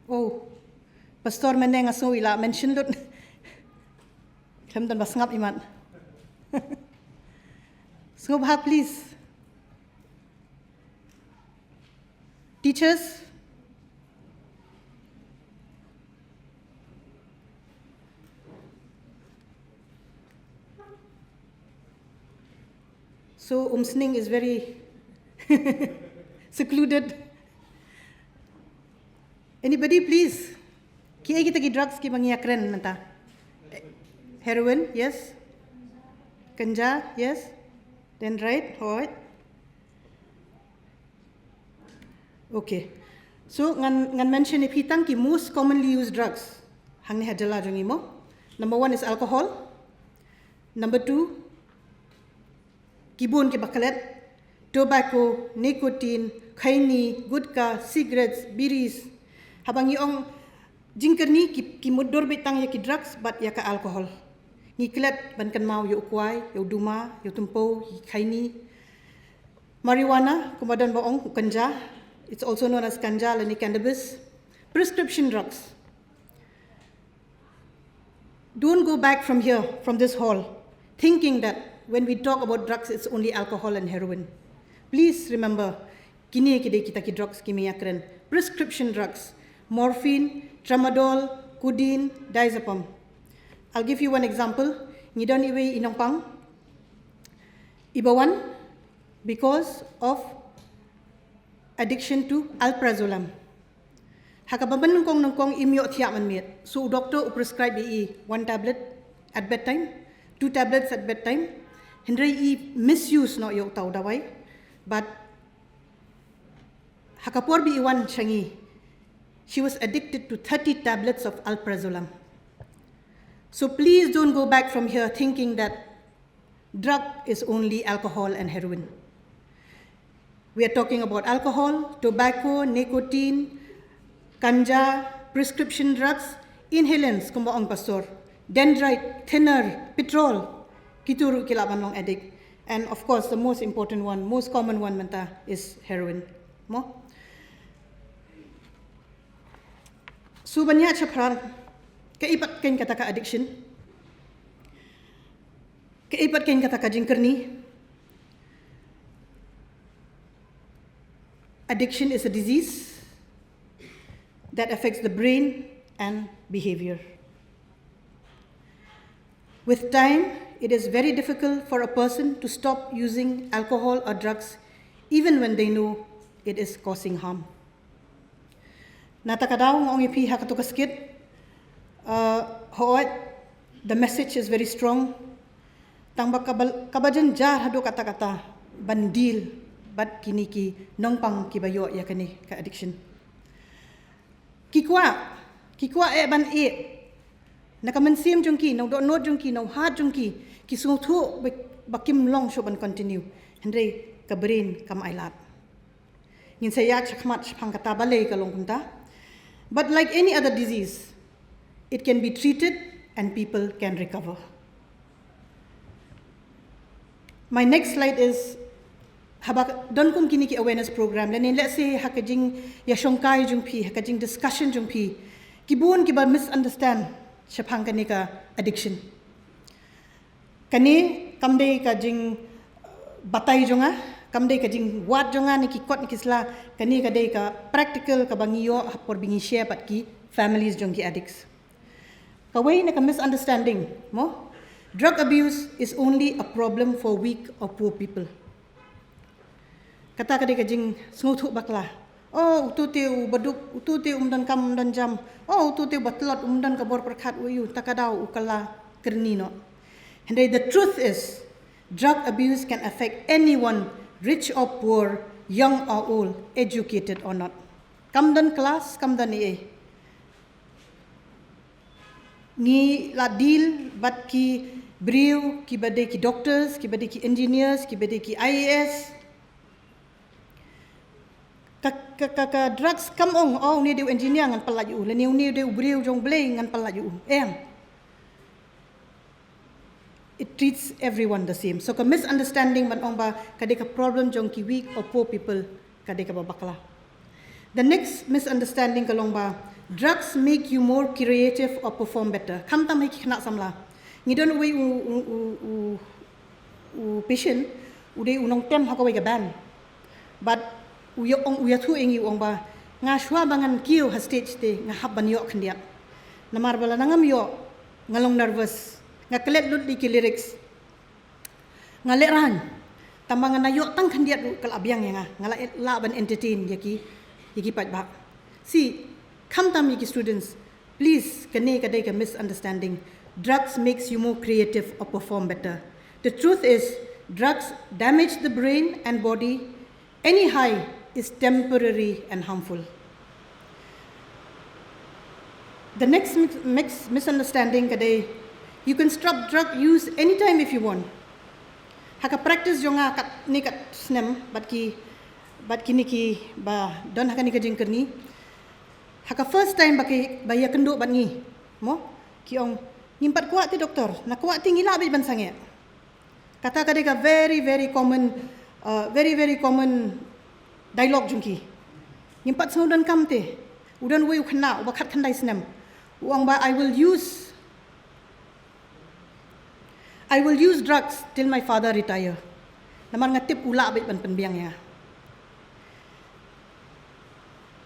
Oh, Pastor mynne nga sngew i la mention lut. Khlem don ba sngap imat. Sngewbha please. Teachers. So Umsning is very secluded. Anybody please? Ki ei kita ki drugs ki ba ngi ïakren mynta? Heroin, yes. Ganja, yes. Dendrite, hooid. Okay. So ngan ngan mention ïa phi tang ki most commonly used drugs hangne ha jylla jong ngi mo. Number one is alcohol. Number two, ki bun ki ba klet, tobacco, nicotine, khaini, gutka, cigarettes, biris. Haba ngi ong jingkyrni ki, ki mutdur beit tang ïa ki drugs bad ïa ka alcohol. Ngi klet ban kynmaw ïa u kwai, ïa u duma, ïa u tympew, ïa ki khaini. Marijuana, kumba don ba ong, ganja. It's also known as ganja lane cannabis. Prescription drugs. Don't go back from here, from this hall, thinking that when we talk about drugs, it's only alcohol and heroin. Please remember, kine ki dei kita ki drugs ki me ïakren. Prescription drugs, morphine, tramadol, codeine, diazepam. I'll give you one example. Ngi don iwei i nongpang. Iba wan because of addiction to alprazolam. Ha kaba mynnyngkong nyngkong im ïoh thiah mynmiet. So u doktor u prescribe ïa i one tablet at bedtime, two tablets at bedtime. Hynrei i misuse noh ïa uta u dawai. But ha ka por ba i wan sha ngi, she was addicted to thirty tablets of alprazolam. So please don't go back from here thinking that drug is only alcohol and heroin. We are talking about alcohol, tobacco, nicotine, ganja, prescription drugs, inhalants, kumba ong pastor, dendrite, thinner, petrol, kitu ruh ki lah ban long addict. And of course, the most important one, most common one mynta is heroin. Mo? So ban ïa shaphrang, kaei pat kane kata ka addiction? Kaei pat kane kata ka jingkyrni? Addiction is a disease that affects the brain and behavior. With time, it is very difficult for a person to stop using alcohol or drugs, even when they know it is causing harm. Na kata ka daw nga ong ïa phi ha katu ka skit, uh, hooid, the message is very strong. Tang ba kaba, kaba jynjar haduh katta katta ban deal bad kine ki nongpang kiba ïoh ïa kane ka addiction. Ki kwah, ki kwah eh ban ïeh. Na ka mynsiem jong ki, na u dohnud jong ki, na u hat jong ki, ki sngewthuh ba, ba kim long shuh ban continue. Hynrei ka brain kam ailad. Ngin sa ïaid shakhmat shaphang kata balei ka long kumta. But like any other disease, it can be treated and people can recover. My next slide is, haba don kum kine ki awareness program, lane let's say ha ka jingïashongkai jong phi, ha ka jingdiscussion jong phi, ki bun kiba misunderstand shaphang kane ka addiction. Kane kam dei ka jingbatai jong nga, kam dei ka jingwad jong nga ne ki kot ne ki sla, kane ka dei ka practical kaba ngi ïoh ha por ba ngi share bad ki families jong ki addicts. Kawei na ka misunderstanding mo, drug abuse is only a problem for weak or poor people. Kata ka dei ka jingsngewthuh bakla. Oh, utu te u baduk, utu te um don kam um don jam. Oh, utu te u batlot um don ka bor pyrkhat, u ïoh ta ka daw u kylla kyrni noh. Hynrei the truth is, drug abuse can affect anyone, rich or poor, young or old, educated or not. Kam don class, kam don ei ei. Ngi la deal bad ki briew kiba dei ki doctors, kiba dei ki engineers, kiba dei ki I A S. Ka, ka, ka, ka drugs kam ong, oh, une dei u engineer ngan pyllait ïa u, lane une dei u briew jong Blei ngan pyllait ïa u. Em. It treats everyone the same. So ka misunderstanding ban ong ba ka dei ka problem jong ki weak or poor people, ka dei kaba bakla. The next misunderstanding ka long ba Drugs make you more creative or perform better. Khamtam ha ki khynnah samla. Ngi don uwei u, u, u, u, u patient, u dei u nongtem ha kawei ka band. But u ïa ong, u ïathuh ïa ngi, u ong ba, nga shuwa ba ngan kiew ha stage te, nga hap ban ïoh khyndiat. Namar ba lada ngam ïoh, nga long nervous. Nga klet lut ïa ki lyrics. Nga lehraiñ. Tangba nga na ïoh tang khyndiat ruh ka la biang ïa nga. Nga la, lah ban entertain ïa ki, ïa ki paidbah. See, khamtam ïa ki students, please, kane ka dei ka misunderstanding. Drugs makes you more creative or perform better. The truth is, drugs damage the brain and body. Any high is temporary and harmful. The next mix, mix misunderstanding ka dei, you can stop drug use anytime if you want. Ha ka practice jong nga katne kat snem, bad ki, bad kine kiba don ha kane ka jingkyrni. Ha ka first time ba ki, ba ïakynduh bad ngi, mo, ki ong, ngim pat kwah te doktor, na kwah te ngi lah beit ban sangeh. Kata ka dei ka very, very common, uh, very, very common dialogue jong ki. Ngim pat sngew donkam te. U don uwei u khynnah, uba khatkhyndai snem. U ong ba, I will use, I will use drugs till my father retire. Namar nga tip u lah beit ban pynbiang ïa nga.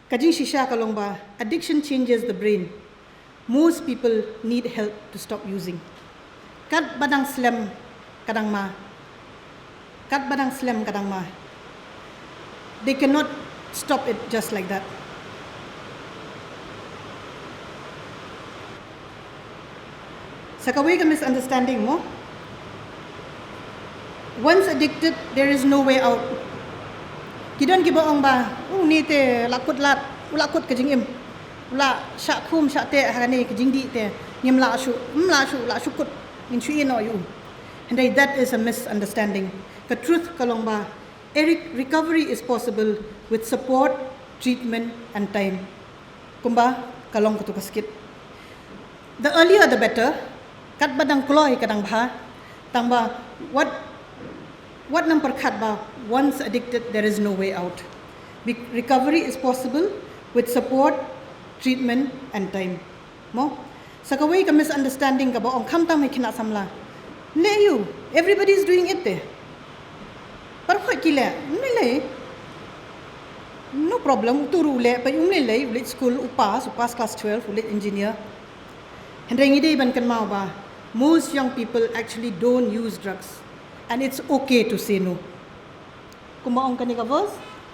Ka jingshisha ka long ba, addiction changes the brain. Most people need help to stop using. Katba dang slem ka dang ma. Katba dang slem ka dang ma. They cannot stop it just like that. Sa kawei ka misunderstanding mo. Once addicted, there is no way out. Ki don kiba ong ba, u ni te la kut lad, u la kut ka jingim. U la shah khum shah teh ha kane ka jingdih te. Ngim lah shuh, ngim lah shuh, lah shuh kut. Ngin shu ïeh noh ïa u. Hynrei that is a misunderstanding. Ka truth ka long ba, Eric, recovery is possible with support, treatment, and time. Kumba ka long katu ka skit. The earlier the better, katba dang kloi ka dang bha, tangba wat, wat nang pyrkhat ba, once addicted, there is no way out. Be-, recovery is possible with support, treatment, and time. Mo? Sa kawei ka misunderstanding kaba ong khamtam ha ki khynnah samla. Leh ïa u, everybody is doing it te. Baroh ki leh, ym lei lei. No problem, utu ruh u leh, peit um lei lei, u leit school, u pass, u pass class twelve, u leit engineer. Hynrei ngi dei ban kynmaw ba, most young people actually don't use drugs. And it's okay to say no. Kumba ong kane ka verse,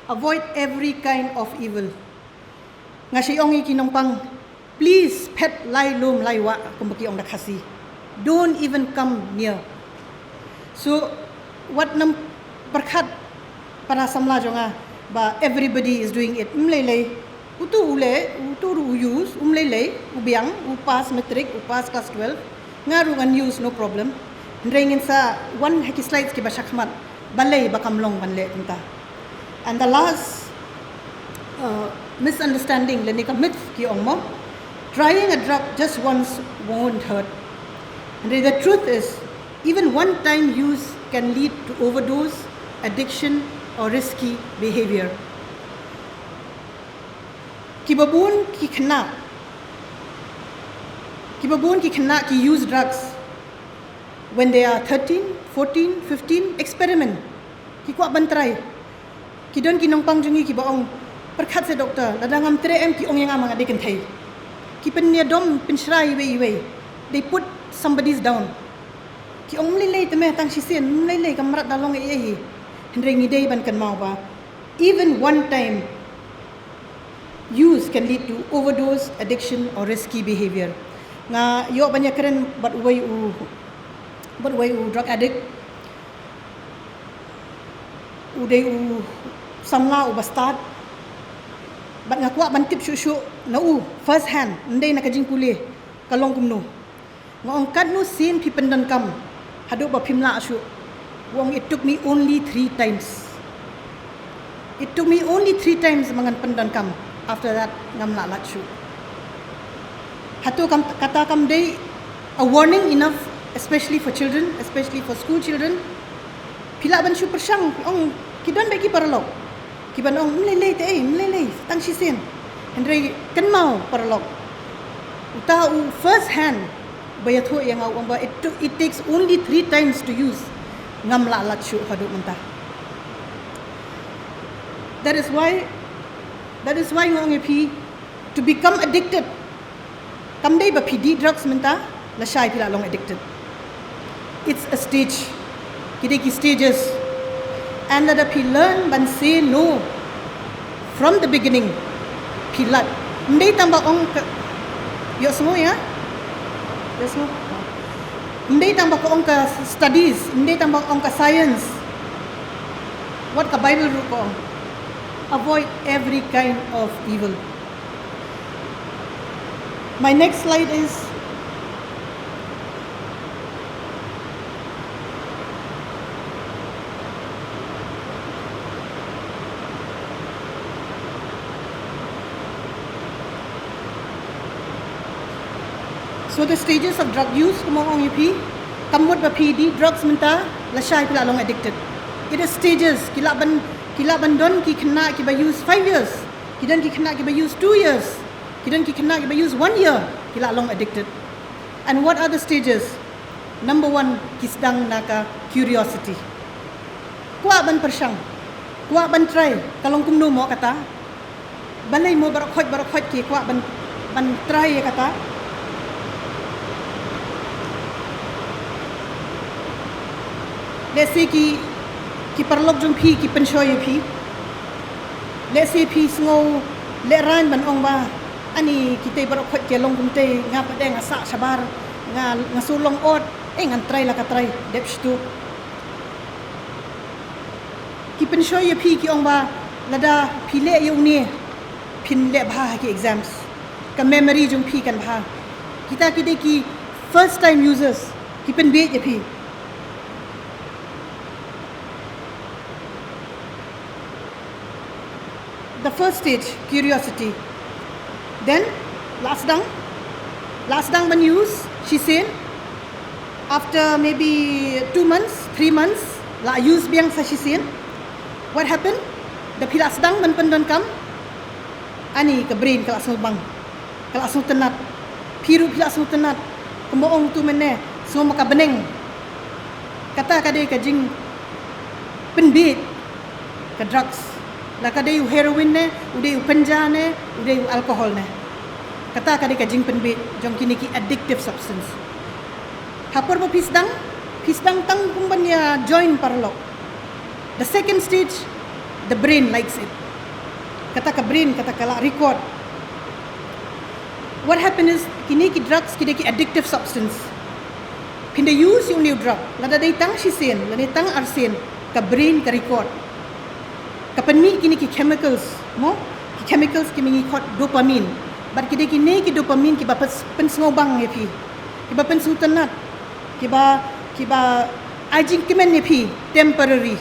avoid every kind of evil. Nga shu ong ïa ki nongpang, please, phet lai lum lai wah, kumba ki ong da Khasi. Don't even come near. So, wat nang pyrkhat para samla jong nga ba everybody is doing it. Ym lei lei. Utu u leh, utu ruh u use, um lei lei, u biang, u pass matric, u pass class twelve. Nga ruh ngan use, no problem. Hynrei ngin sa wan ha ki slides kiba shakhmat, balei ba kam long ban leh kumta. And the last, uh, misunderstanding, lane ka myth ki ong mo, trying a drug just once won't hurt. Hynrei the truth is, even one time use can lead to overdose, addiction, or risky behavior. Kiba bun ki khynnah, kiba bun ki khynnah ki use drugs when they are thirteen, fourteen, fifteen, experiment. Ki kwah ban try. Ki don ki nongpang jong ngi kiba ong, pyrkhat seh doktor, lada ngam treh em ki ong ïa nga ma nga dei kynthei. Ki pynïadom, pynshrai iwei iwei. They put somebody's down. Ki ong ym lei lei te me, tang shisien, ym lei lei, ka mrad da long ei ei hi. Hynrei ngi dei ban kynmaw ba, even one time use can lead to overdose, addiction, or risky behavior. Nga ïoh ban ïakren bad uwei u, bad uwei u drug addict. U dei u samla uba stad. Bad nga kwah ban tip shuh shuh na u, first hand, ym dei na ka jingpule, ka long kumno. Nga ong katno sien phi pyndonkam haduh ba phim lah shuh. U ong, it took me only three times. It took me only three times ba ngan pyndonkam. After that, ngam lah lait shuh. Hato kam, kata kam dei a warning enough, especially for children, especially for school children. Phi lah ban shu pyrshang, ong, ki don bad ki paralok. Ki ban ong, ym lei lei te ei, ym lei lei, tang shisien. Hynrei kynmaw paralok, uta u first hand ba ïathuh ïa nga u ong ba it, took, it takes only three times to use. Ngam lah lad shuh haduh mynta. That is why, that is why nga ong ïa phi, to become addicted, kam dei ba phi dih drugs mynta lashai phi lah long addicted. It's a stage. Ki dei ki stages. And lada phi learn ban say no from the beginning, phi lad. Ym dei tang ba ong ka, ïohsngew ïa, ïohsngew. Ym dei tang ba ka ong ka studies, ym dei tang ba ong ka science. Wat ka Bible ruh ka ong, avoid every kind of evil. My next slide is, so the stages of drug use, kumba ong ïa phi, kam mut ba phi dih drugs mynta lashai phi lah long addicted. It is stages. Ki lah ban, ki lah ban don ki khynnah kiba use five years. Ki don ki khynnah kiba use two years. Ki don ki khynnah kiba use one year. Ki lah long addicted. And what are the stages? Number one, ki sdang na ka curiosity. Kwah ban pyrshang, kwah ban try, ka long kumno mo kata. Balei mo baroh khoit baroh khoit ki kwah ban, ban try ïa kata. Lehse ki, ki paralok jong phi ki pynshoi ïa phi. Lehse phi sngew lehraiñ ban ong ba, ani kitei baroh khoit ki long kumtei, nga pat de nga sah shabar, nga, nga sngew long ot, eh ngan try la ka try, dep shitu. Ki pynshoi ïa phi ki ong ba lada phi leh ïa une, phin leh bha ha ki exams. Ka memory jong phi kan bha. Kita ki dei ki first time users, ki pynbieit ïa phi. The first stage, curiosity. Then, la sdang, la sdang ban use shisien. After maybe two months, three months, la use biang sa shisien. What happened? Da phi la sdang ban pyndonkam, ani ka brain ka la sngewbang, ka la sngewtynnat. Phi ruh phi la sngewtynnat. Kumba ong utu mynne, sngew ma ka bneng. Kata ka dei ka jingpynbieit ka drugs. La ka dei u heroin ne, u dei u pynja ne, u dei u alcohol ne. Kata ka dei ka jingpynbieit jong kine ki addictive substance. Ha por ba phi sdang, phi sdang tang kum ban ïa join paralok. The second stage, the brain likes it. Kata ka brain, kata ka la record. What happened is, kine ki drugs ki dei ki addictive substance. Phin da use ïa une u drug, lada dei tang shisien, lada dei tang arsien, ka brain ka record. Ka pynmih kine ki chemicals, mo? Ki chemicals ki mynta ngi khot dopamine. Bad ki dei kine ki dopamine kiba pyn-, pynsngewbang ïa phi, kiba pynsngewtynnat, kiba, kiba ai jingkmen ïa phi temporary.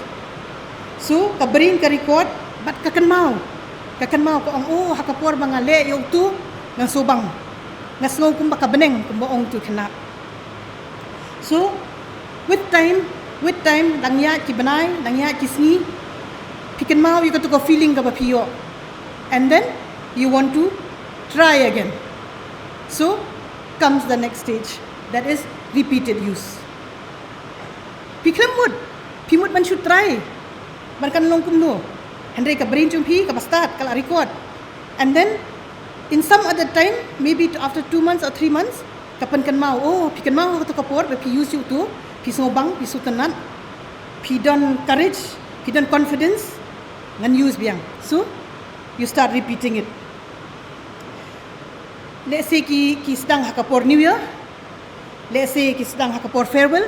So ka brain ka record bad ka kynmaw. Ka kynmaw, ka ong, oh, ha ka por ba nga leh ïa utu, nga sngewbang, nga sngew kumba ka bneng, kumba ong utu u khynnah. So with time, with time, dang ïaid ki bnai, dang ïaid ki sngi, phi kynmaw ïa katu ka feeling kaba phi ïoh. And then you want to try again. So comes the next stage, that is repeated use. Phi khlem mut, phi mut ban shu try, ban kan long kumno. Hynrei ka brain jong phi kaba stad ka la record. And then in some other time, maybe after two months or three months, ka pynkynmaw, oh, phi kynmaw ha katu ka por ba phi use ïa utu, phi sngewbang, phi sngewtynnat, phi don courage, phi don confidence, ngan use biang. So you start repeating it. Lehse ki, ki sdang ha ka por New Year. Lehse ki sdang ha ka por farewell.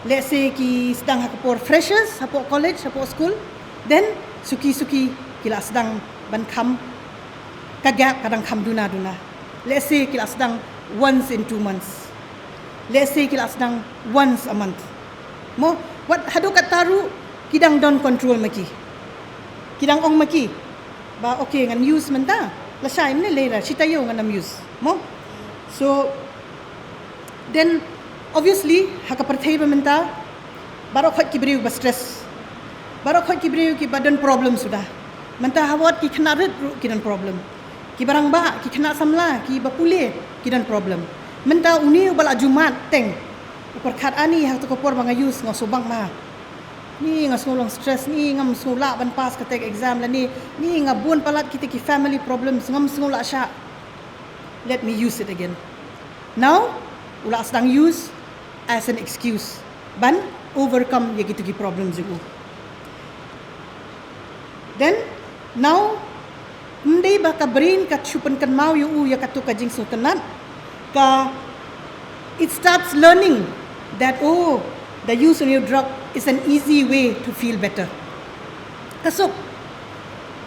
Lehse ki sdang ha ka por freshers, hapoh college, hapoh school. Then suki suki ki la sdang ban kham. Ka gap ka dang kham duna duna. Lehse ki la sdang once in two months. Lehse ki la sdang once a month. Mo, wat haduh katta ruh ki dang don control ma ki. Ki dang ong ma ki ba, okay, ngan use mynta, lashai mynne lei la shi taïew ngan ym use, mo. So then obviously ha ka pyrthei ba mynta, baroh khoit ki briew ba stress, baroh khoit ki briew kiba don problem suda. Mynta ha wad ki khynnah rit ruh ki don problem. Ki barang ba, ki khynnah samla, ki ba pule, ki don problem. Mynta une uba la ju mad teng, u pyrkhat, ani ha katu ka por ba nga use nga sngewbang ma. Ni nga sngew long stress, ni ngam sngew lah ban pass kata ka exam lane, ni nga bun palat kita ki family problems, ngam sngew lah shah. Let me use it again. Now, u la sdang use as an excuse ban overcome ïa kitu ki problem jong u. Then, now, ym dei ba ka brain ka shu pynkynmaw ïa u ïa katu ka jingsngewtynnat, ka, it starts learning that, oh, the use of your drug is an easy way to feel better. Ka suk,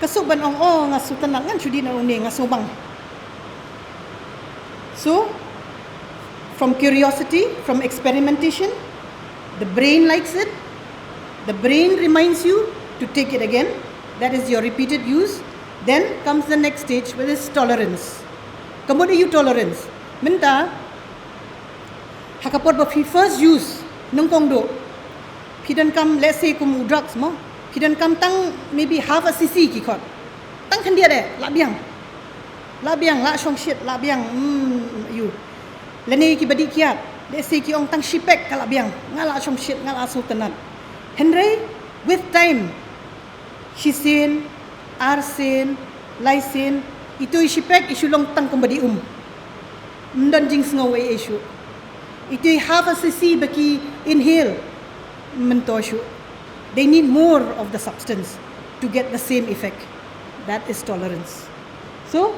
ka suk ban ong, oh, nga sngewtynnat, ngan shu dih na une, nga sngewbang. So, from curiosity, from experimentation, the brain likes it, the brain reminds you to take it again, that is your repeated use. Then comes the next stage, which is tolerance. Ka mut ïa u tolerance. Mynta, ha ka por ba phi first use, nyngkong duh, phi donkam, let's say, kum u drugs mo, phi donkam tang maybe half a cc ki khot. Tang khyndiat eh, lah biang. Lah biang, lah shongshit, lah biang, hmm, ïa u. Lane ki ba dih kiad, let's say ki ong tang shi pek ka lah biang, nga lah shongshit, nga lah sngewtynnat. Hynrei, with time, shisien, arsien, laisien, itu i shi pek i shu long tang kum ba dih um. Ym don jingsngew ei ei shuh. Itu i half a cc ba ki inhale, ym myntoi shuh. They need more of the substance to get the same effect. That is tolerance. So,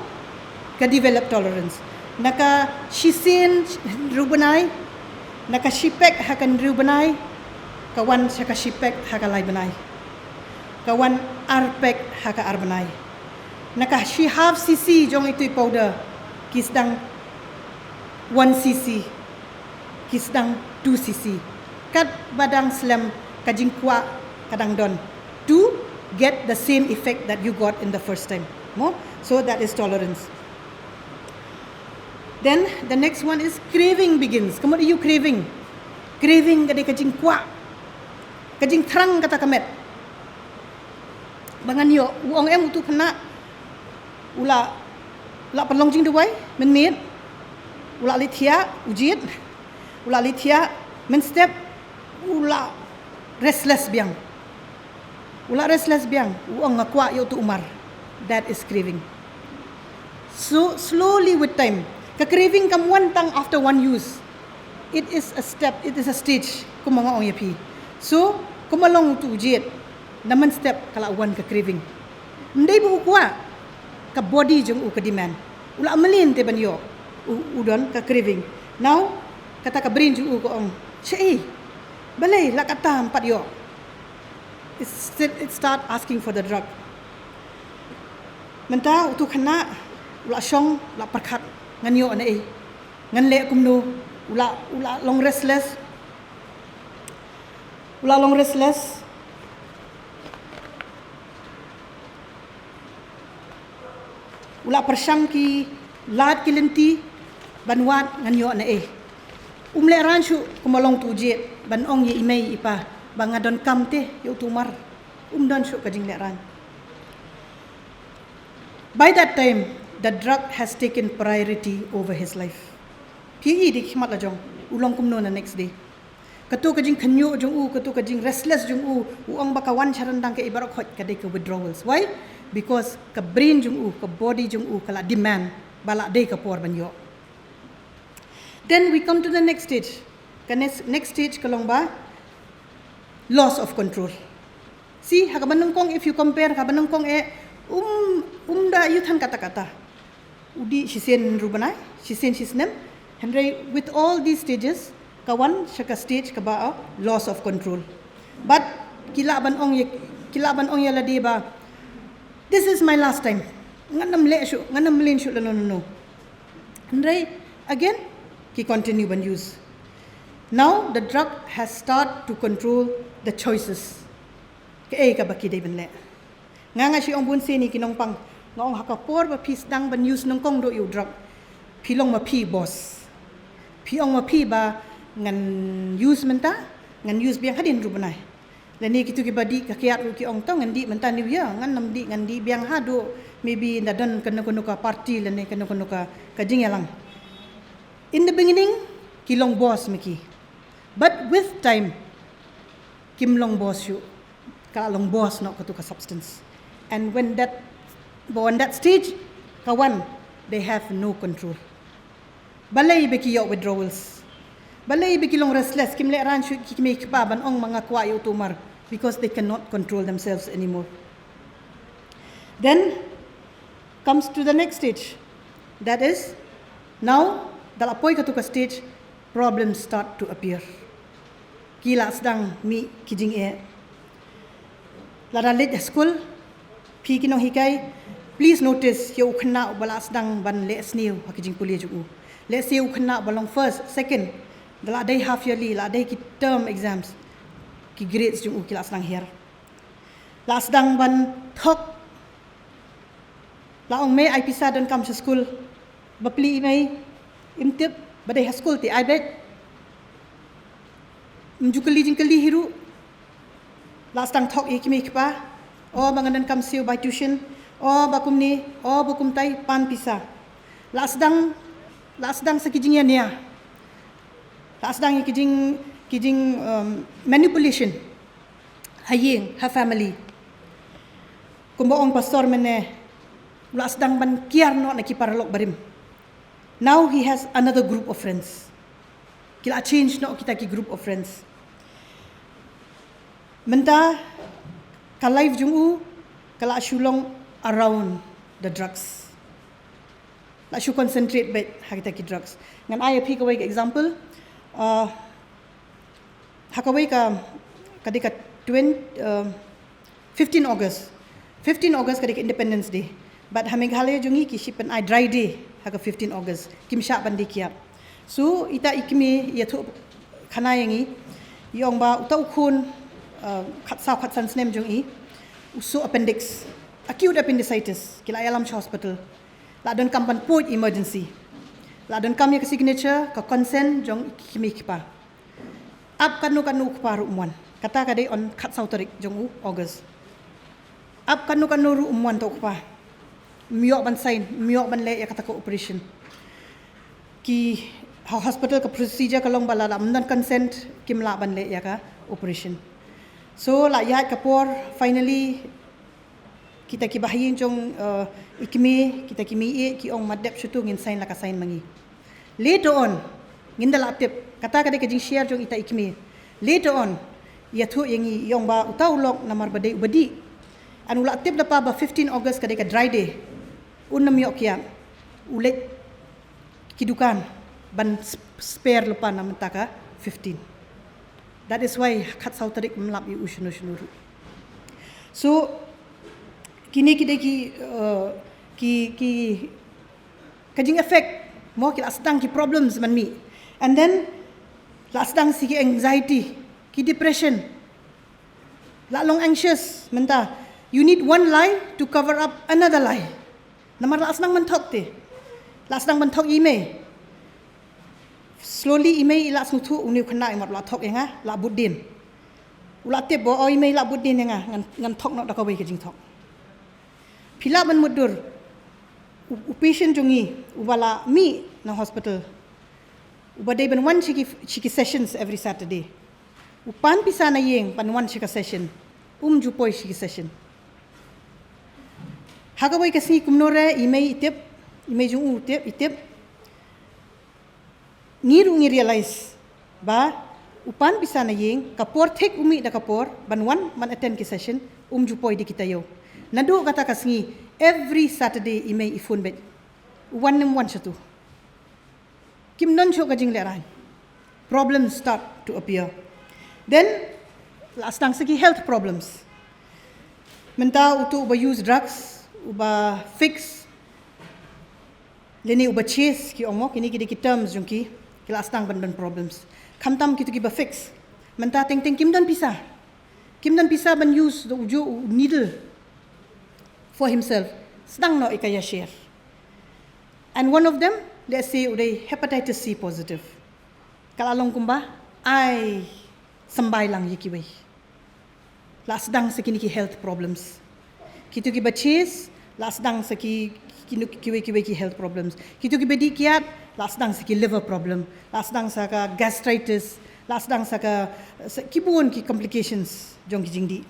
ka develop tolerance. Na ka shisien hynriew bnai, na ka shi pek ha ka hynriew bnai, ka wan sha ka shi pek ha ka lai bnai. Ka wan ar pek ha ka ar bnai. Na ka shi half cc jong itu i powder, ki sdang one cc, ki sdang two cc. Katba dang slem, ka jingkwah ka dang don to get the same effect that you got in the first time. Mo? So that is tolerance. Then the next one is craving begins. Ka mut ïa u craving. Craving ka dei ka jingkwah, ka jingthrang kata ka met. Ba ngan ïoh, u ong em utu u khynnah, u la, u la pynlong jingduwai mynmiet, u la leit thiah, u jied, u la leit thiah, mynstep u la restless biang. U la restless biang, u ong nga kwah ïa utu u mar. That is craving. So, slowly with time, ka craving kam wan tang after one use. It is a step, it is a stage, kumba nga ong ïa phi. So, kumba long utu u jied, na mynstep ka la wan ka craving. Ym dei ba u kwah, ka body jong u ka demand. U la mlien te ban ïoh, u, u don ka craving. Now, kata ka brain jong u ka ong, shaei, balei la katta ym pat ïoh. It st-, it start asking for the drug. Mynta utu u khynnah u la shong, u la pyrkhat, ngan ïoh naei, ngan leh kumno, u la, u la long restless. U la long restless. U la pyrshang ki lad ki lynti ban wad ngan ïoh naei. Um lehrain shuh kumba long utu u jied ban ong ïa i mei i pa ba nga donkam te ïa utu u mar. Um don shuh ka jinglehrain. By that time, the drug has taken priority over his life. Phi i da ki khmat la jong, u long kumno na next day. Katu ka jingkhynñiuh jong u, katu ka jingrestless jong u, u ong ba ka wan sha ryndang kaei baroh khoit ka dei ka withdrawals. Why? Because ka brain jong u, ka body jong u, ka la demand ba la dei ka por ban ïoh. Then we come to the next stage. Ka next, next stage ka long ba loss of control. See, ha kaba nyngkong, if you compare, ha kaba nyngkong eh, um, um da ïoh than katta katta. U dih shisien hynriew bnai, shisien shisnem, hynrei with all these stages, ka wan sha ka stage kaba, uh, loss of control. But ki lah ban ong ïa, ki lah ban ong ïa lade ba, this is my last time. Ngan ym leh shuh, ngan ym mlien shuh lano lano. Hynrei, again, ki continue ban use. Now, the drug has start to control the choices. Kaei kaba ki dei ban leh. Nga nga shu ong bun sien ïa ki nongpang. Nga ong ha ka por ba phi sdang ban use nyngkong duh ïa u drug, phi long ma phi boss. Phi ong ma phi ba ngan use mynta, ngan use biang hadien hynriew bnai. Lane kitu kiba dih ka kiad ruh ki ong to ngan dih mynta New Year, ngan nym dih, ngan dih biang haduh maybe nda don kano kano ka party lane kano kano ka, ka jingïalang. In the beginning ki long bos ma ki. But with time kim long bos shuh. Ka long bos noh katu ka substance. And when that, on that stage, ka wan, they have no control. Balei ba ki ïoh withdrawals? Balei ba ki long restless? Kim lehrain shuh ki kmie ki kpa ban ong ma nga kwah ïa utu u mar, because they cannot control themselves anymore. Then comes to the next stage. That is, now da la poi katu ka stage, problems start to appear. Ki la sdang mih ki jingeh. Lada leit ha skul, phi ki nonghikai, please notice ïa u khynnah uba la sdang ban leh sniew ha ki jingpule jong u. Lehse u khynnah ba long first, second, da la dei half yearly, la dei ki term exams, ki grades jong u ki la sdang hiar. La sdang ban thok. La ong mei ai pisa donkam sha skul. Bapli i mei, im tip, ba dei ha skul te ai beit. Ym ju kylli jingkylli hi ruh. La sdang thok ïa ki kmie ki kpa. O ba ngan donkam siew bai tuition. O ba kumne, o ba kumtai, pan pisa. La sdang, la sdang sa ki jingïania. La sdang ïa ki jing, ki jing, um, manipulation. Ha ïing, ha family. Kumba ong pastor mynne, u la sdang ban kiar noh na ki paralok barim. Now he has another group of friends. Ki la change noh kita ki group of friends. Mynta ka life jong u ka la shu long around the drugs. La shu concentrate beit ha kita ki drugs. Ngan ai ïa phi kawei ka example. Uh, ha kawei ka, ka dei ka twenty, uh, fifteen August. Fifteen August ka dei ka Independence Day. But ha Meghalaya jong ngi ki shim ban ai Dry Day ha ka fifteen August. Kim shah ban dei kiad. So ita i kmie ïathuh khana ïa ngi, i ong ba uta u khun, uh, khatsaw khatsan snem jong i, u suh appendix, acute appendicitis, ki la ïalam sha hospital. La donkam ban poi emergency. La donkam ïa ka signature, ka consent jong i kmie ki kpa. Ap katno katno u kpa ruh um wan. Kata ka dei on khatsaw tarik jong u August. Ap katno katno ruh um wan uta u kpa. Ym ïoh ban sign, ym ïoh ban leh ïa kata ka operation. Ki ha hospital ka procedure ka long ba lada ym don consent kim lah ban leh ïa ka operation. So la ïaid ka por, finally kita kiba ha ïing jong, uh, i kmie, kita ki mei ki ong mat dep shuh to, ngin sign la ka sign ma ngi. Later on, ngin da la tip, kata ka dei ka jingshare jong ita i kmie. Later on, ïathuh ïa ngi, i ong ba uta u lok namar ba dei uba dih. And u la tip lypa ba fifteen August ka dei ka Dry Day. Un nym ïoh kiad, u leit ki dukan ban sp-, spare lypa na mynta ka fifteen. That is why khatsaw tarik ym lap ïa u shano shano ruh. So kine ki dei ki, uh, ki, ki, ka jing effect, mo, ki la sdang ki problems ban mih. And then la sdang sa ki anxiety, ki depression. La long anxious mynta. You need one lie to cover up another lie. Namar la sdang ban thok te. La sdang ban thok i mei. Slowly i mei i la sngewthuh une u khynnah i mat la thok ïa nga, la bud dien. U la tip ba o i mei la bud dien ïa nga, ngan, ngan thok noh da kawei ka jingthok. Phi lah ban mutdur, u, u patient jong ngi uba la mih na hospital, uba dei ban wan shi ki, shi ki sessions every Saturday. U pan pisa na ïing ban wan shi ka session. Um ju poi shi ki session. Ha kawei ka sngi kumno re i mei i tip, i mei jong u tip, i tip. Ngi ruh ngi realize ba u pan pisa na ïing, ka por thik u mih da ka por ban wan ban attend ki session, um ju poi da ki taïew. Naduh kata ka sngi every Saturday i mei i phone beit. U wan nym wan shatu. Kim don shuh ka jinglehrain. Problems start to appear. Then la sdang sa ki health problems. Mynta utu uba use drugs, uba fix, lane uba chase ki ong mo, kine ki dei ki terms jong ki, ki la sdang ban don problems. Khamtam kitu kiba fix, mynta teng teng kim don pisa. Kim don pisa ban use da u ju u needle for himself. Sdang noh ïa ka ïa share. And one of them, let's say u dei hepatitis C positive. Ka la long kumba ai symbai lang ïa kiwei. La sdang sa kine ki health problems. Kito kiba chase, la sdang sa ki, kino, kiwei kiwei ki health problems. Kito kiba dih kiad, la sdang sa ki liver problem. La sdang sa ka gastritis, la sdang sa ka, sa ki bun ki complications jong ki jingdih.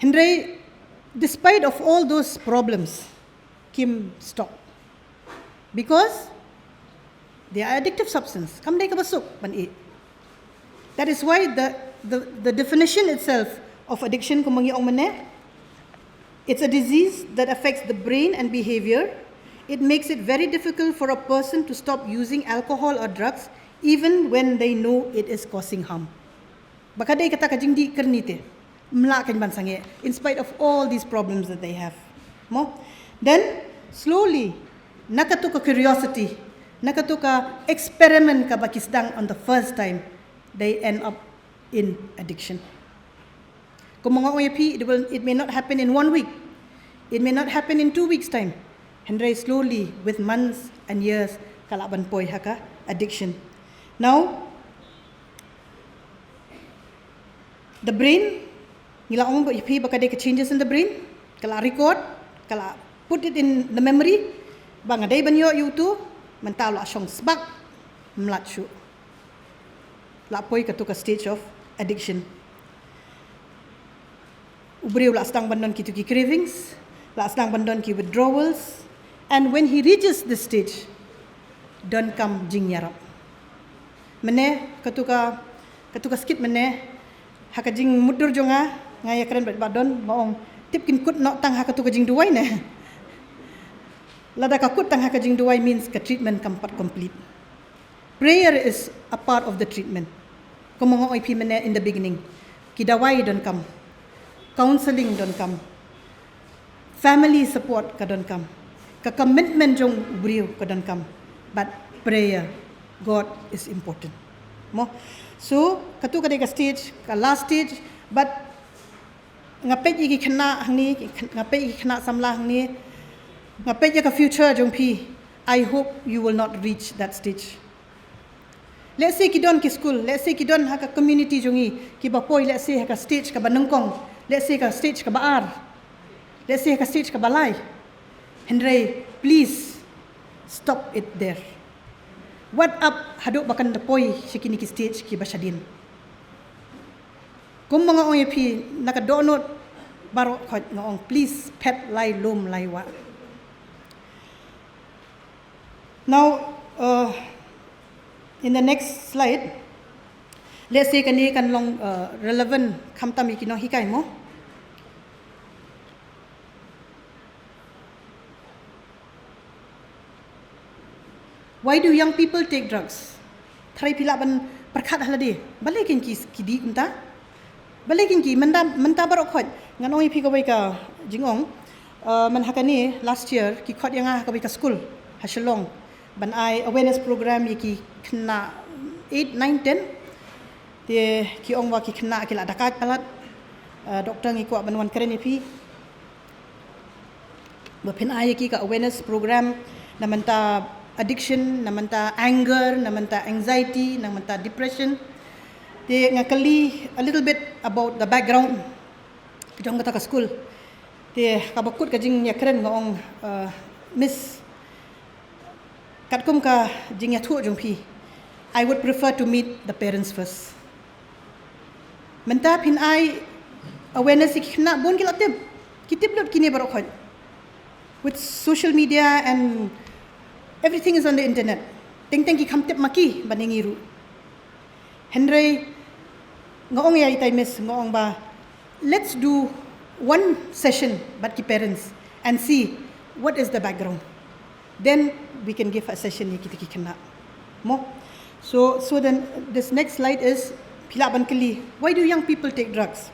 Hynrei, despite of all those problems, kim stop. Because they are addictive substance. Kam dei kaba suk ban ïeh. That is why the, the, the definition itself of addiction, kumba ngi ong mynne, it's a disease that affects the brain and behavior. It makes it very difficult for a person to stop using alcohol or drugs, even when they know it is causing harm. Ba ka dei kata ka jingdih kyrni te, ym lah kein ban sangeh, in spite of all these problems that they have. Mo? Then, slowly, na kato ka curiosity, na kato ka experiment kaba ki sdang on the first time, they end up in addiction. Kumba nga ong ïa phi, it will, it may not happen in one week. It may not happen in two weeks' time. Hynrei slowly, with months and years, ka lah ban poi ha ka addiction. Now, the brain, ngi la ong ïa phi ba ka dei ka changes in the brain, ka la record, ka la put it in the memory, ba nga dei ban ïoh ïa uto, mynta la shong sbak, ym lah shuh. La poi kato ka stage of addiction. U briew la sdang ban don kito ki cravings, la sdang ban don ki withdrawals, and when he reaches this stage, donkam jingïarap. Mynne, kato ka, kato ka skit mynne, ha ka jingmutdur jong nga, nga ïakren bad i Bah Don, nga ong, tip kin kut noh tang ha kato ka jingduwai ne. Lada ka kut tang ha ka jingduwai means ka treatment kam pat complete. Prayer is a part of the treatment. Kumba nga ong ïa phi mynne in the beginning, ki dawai donkam, counselling donkam, family support ka donkam, ka commitment jong u briew ka donkam, but prayer, God is important. Mo? So, kato ka dei ka stage, ka last stage, but nga peit ïa ki khynnah hangne, ki khyn-, nga peit ïa ki khynnah samla hangne, nga peit ïa ka future jong phi, I hope you will not reach that stage. Let's say ki don ki skul, let's say ki don ha ka community jong ngi, kiba poi, let's say ha ka stage kaba nyngkong, let's say ka stage kaba ar, let's say ha ka stage kaba lai. Hynrei, please, stop it there. Wat ap haduh ba kan da poi sha kine ki stage kiba shadien. Kumba nga ong ïa phi, na ka dohnud baroh khoit nga ong, please, phet lai lum lai wah. Now, uh, in the next slide, let's say kane kan long, uh, relevant khamtam ïa ki nonghikai mo. Why do young people take drugs? Tharai phi lah ban pyrkhat ha lade. Balei kein ki, ki dih kumta? Balei kein ki, mynta, mynta baroh khoit. Ngan ong ïa phi kawei ka jingong. Uh, mynta ha kane last year, ki khot ïa nga ha kawei ka skul ha Shillong ban ai awareness program ïa ki khynnah eight, nine, ten. Te ki ong ba ki khynnah ki la da kait palat. Uh, doctor, ngi kwah ban wan kren ïa phi. Ba phin ai ïa ki ka awareness program na bynta addiction, na bynta anger, na bynta anxiety, na bynta depression. Te nga kylli a little bit about the background jong kata ka skul. Te kaba kut ka jingïakren nga ong, uh, Miss, katkum ka jingïathuh jong phi, I would prefer to meet the parents first. Mynta phin ai awareness ïa ki khynnah, bun ki la tip. Ki tip lut kine baroh khoit. With social media and everything is on the internet. Teng teng ki kham tip ma ki ban ïa ngi ruh. Hynrei nga ong ïa itai Miss, nga ong ba, let's do one session bad ki parents and see what is the background. Then we can give a session ïa kita ki khynnah. Mo? So, so then this next slide is, phi lah ban kylli, why do young people take drugs?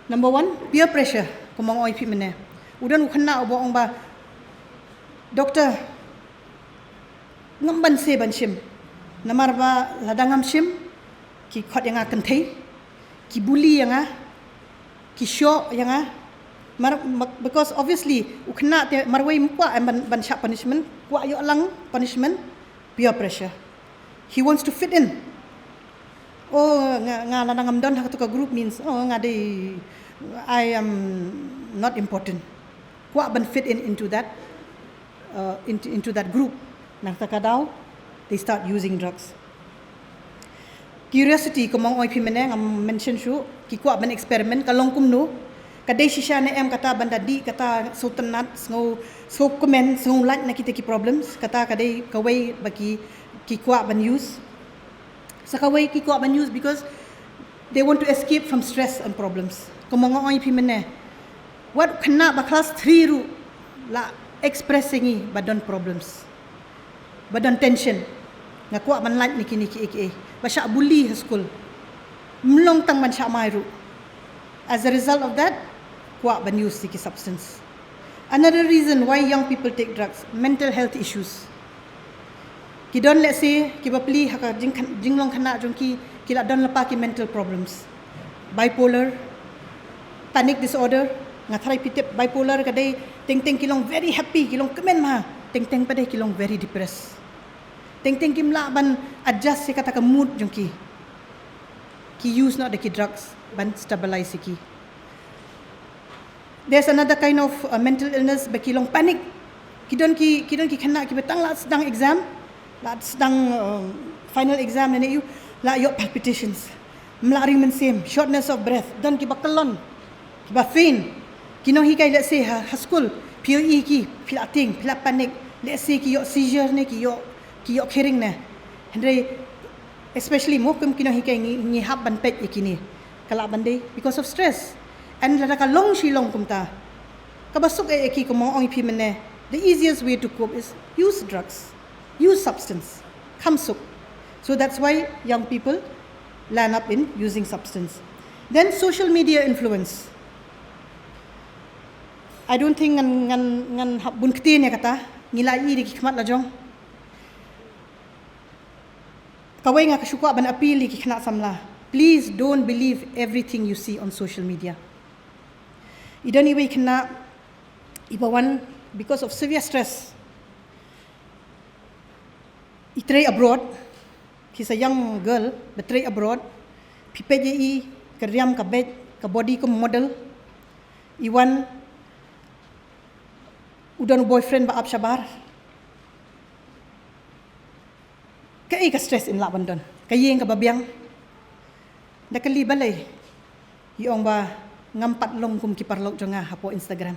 Number one, peer pressure, kumba nga ong ïa phi mynne. U don u khynnah uba ong ba, "Doctor, ngam banse ban shim. Namar ba lada ngam shim, ki khot ïa nga kynthei, ki bully ïa nga, ki shoh ïa nga." Mar-, ma-, because obviously, u khynnah te marwei ym kwah em ban, ban shah punishment, kwah ïoh lang punishment, peer pressure. He wants to fit in. Oh, nga, nga lada ngam don ha kato ka group means, oh, nga dei, I am not important. Kwah ban fit in into that, uh, into, into that group. Nangta ka daw, they start using drugs. Curiosity, kumba nga ong ïa phi mynne, ngam mention shuh, ki kwah ban experiment, ka long kumno, ka dei shisha ne em kata ban da dih, kata sngewtynnat, sngew, sngewkmen, sngewlait na kita ki problems, kata ka dei kawei ba ki, ki kwah ban use. Sa kawei ki kwah ban use because they want to escape from stress and problems. Kumba nga ong ïa phi mynne, wat khynnah ba class three ruh la express ïa ngi ba don problems, ba don tension. Nga kwah ban lait na kine kiei kiei, ba shah bully ha skul, ym long tang ban shah mai ruh. As a result of that, kwah ban use ïa ki substance. Another reason why young people take drugs, mental health issues. Ki don, let's say, ki bapli ha ka jing, jinglong khynnah jong ki, ki la don lypa ki mental problems. Bipolar, panic disorder, nga tharai phi tip bipolar ka dei teng teng ki long very happy, ki long kmen bha, teng teng pat de ki long very depressed. Teng teng kim lah ban adjust ïa kata ka mood jong ki. Ki use noh da ki drugs ban stabilize ïa ki. There's another kind of, uh, mental illness ba ki long panic. Ki don ki, ki don ki khynnah kiba tang la sdang exam, la sdang, um, final exam ne ne ïoh, la ïoh palpitations, ym lah ri mynsiem, shortness of breath, don kiba kyllon, kiba faint. Ki nonghikai, let's say, ha, ha skul, phi ïohi ki, phi la tieng, phi la panic, let's say, ki ïoh seizure ne, ki ïoh, ki ïoh kheiñ ne. Hynrei, especially mo kum ki nonghikai, ngi, ngi hap ban peit ïa kine. Ka lah ban dei because of stress. And lada ka long shi long kumta, kaba suk eh ïa ki, kumba nga ong ïa phi mynne, the easiest way to cope is use drugs, use substance, kham suk. So that's why young people land up in using substance. Then social media influence. I don't think ngan, ngan, ngan hap bun ktien ïa kata, ngi la ïohi da ki khmat la jong. Kawei nga ka shu kwah ban appeal ïa ki khynnah samla. Please don't believe everything you see on social media. I don iwei i khynnah iba wan because of severe stress. I trei abroad, she's a young girl, ba trei abroad, phi peit ïa i, ka riam ka beit, ka body kum model, i wan, u don u boyfriend ba ap shabar. Kaei ka stress in lah ban don? Ka ïing kaba biang. Da kali balei? I ong ba ngam pat long kum ki paralok jong nga hapoh Instagram.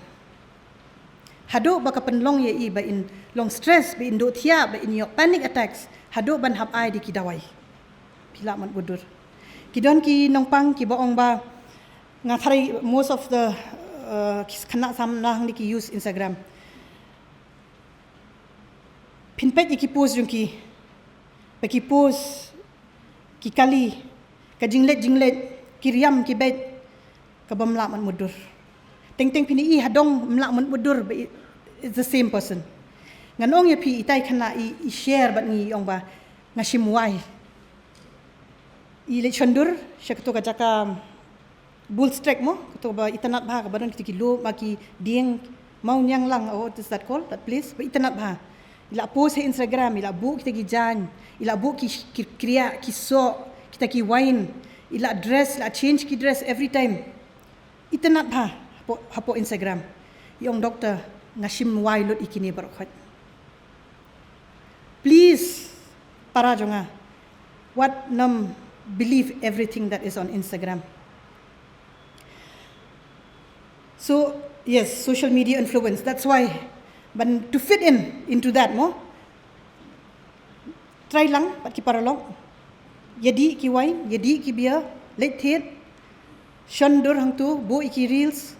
Haduh ba ka pynlong ïa i ba in long stress, ba in duh thiah, ba in ïoh panic attacks, haduh ban hap ai da ki dawai. Phi lah ban mutdur. Ki don ki nongpang kiba ong ba, nga tharai most of the, uh, ki khynnah samla hangne ki use Instagram. Phin peit ïa ki post jong ki, ba ki post ki kali, ka jingleit jingleit, ki riam ki beit, kaba ym lah ban mutdur. Teng teng phin ïohi ha dong ym lah ban mutdur ba i, it's the same person. Ngan ong ïa phi, itai i khynnah i, i share bad ngi, i ong ba nga shim wai. I leit shon dur sha kato ka jaka Bulls Track mo, kato ba itynnad bha, kaba don kita ki lum, ma ki dieng, Mawnianglang, oh, what is that called, that place? Ba itynnad bha. I la post ha Instagram, i la buh kita ki jaiñ, i la buh ki, ki kriah, ki soh, kita ki wine, i la dress, i la change ki dress every time. Itynnad bha hapoh, hapoh Instagram. I ong, "Doctor, nga shim wai lut ïa kine baroh khoit." Please, para jong nga, wat nym believe everything that is on Instagram. So, yes, social media influence. That's why, ban, to fit in into that, mo, try lang bad ki paralok. Ïadih ki wine, ïadih ki beer, leit thied, shon dur hangto, buh ïa ki reels.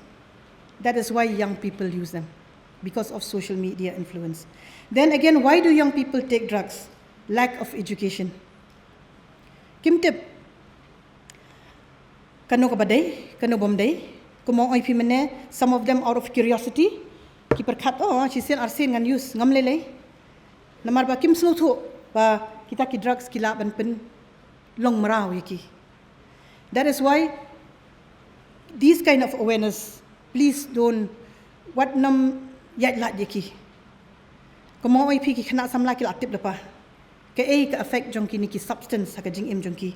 That is why young people use them, because of social media influence. Then again, why do young people take drugs? Lack of education. Kim tip kano kaba dei, kano bym dei. Kumba ong ïa phi mynne, some of them out of curiosity, ki pyrkhat, "Oh, shisien arsien ngan use, ngam lei lei." Namar ba kim sngewthuh ba kita ki drugs ki lah ban pynlong mraw ïa ki. That is why this kind of awareness, please don't, wat nym ïaid lad ïa ki. Kumba ong ïa phi, ki khynnah samla ki la tip lypa kaei ka effect jong kine ki substance ha ka jingim jong ki.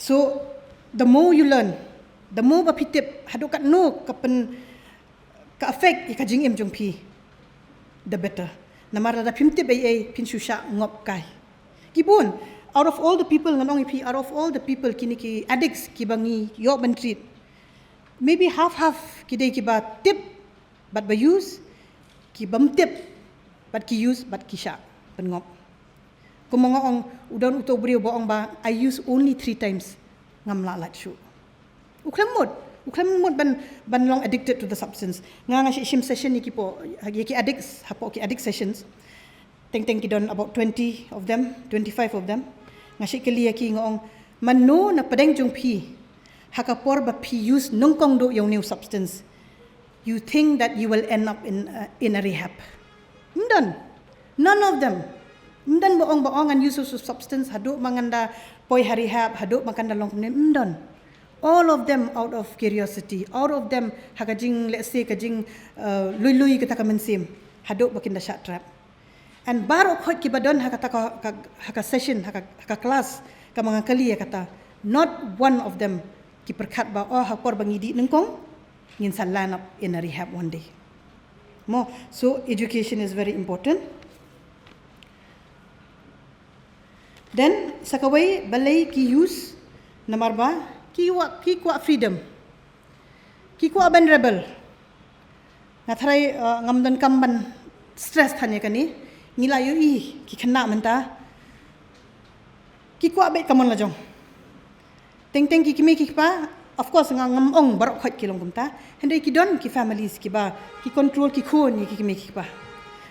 So the more you learn, the more ba phi tip haduh katno ka pyn, ka affect ïa ka jingim jong phi, the better. Namar lada phim tip ei ei phin shu shah ngop kai. Ki bun, out of all the people, ngan ong ïa phi, out of all the people, kine ki addicts kiba ngi ïoh ban treat, maybe half half ki dei kiba tip bad ba use, ki bym tip bad ki use bad ki shah pynngop. Kumba nga ong, u don uto u briew ba ong ba, "I use only three times." Ngam lah lait shuh. U khlem mut, u khlem mut ban, ban long addicted to the substance. Nga, nga shim session ïa ki, hapoh, ïa ki addicts, hapoh ki addict sessions. Teng teng ki don about twenty of them, twenty-five of them. Nga shim kylli ïa ki, nga ong, "Mano na pdeng jong phi, ha ka por ba phi use nyngkong duh ïa une u substance, you think that you will end up in, uh, in a rehab?" Ym don. None of them. Ym don ba ong, ba ong ngan use u substance haduh ba ngan da poi ha rehab, haduh ba kan da long kumne, ym don. All of them out of curiosity, all of them ha ka jing, let's say, ka jing, uh, lui lui kata ka mynsiem, haduh ba kin da shah trap. And baroh khoit kiba don ha kata ka, ka, ha ka session, ha ka, ha ka class, kaba nga kylli ïa kata, not one of them ki pyrkhat ba, oh, ha por ba ngi dih nyngkong, ngin sa land up in a rehab one day. Mo, so education is very important. Then, sa kawei, balei ki use, namar ba ki kwah, ki kwah freedom. Ki kwah ban rebel. Nga tharai, uh, ngam donkam ban stress than ïa kane. Ngi la ïohi ki khynnah mynta, ki kwah beit ka mon la jong. Teng teng ki kmie ki kpa, of course, nga, ngam ong baroh khoit ki long kumta. Hynrei ki don ki families kiba ki control ki khun ïa ki kmie ki kpa.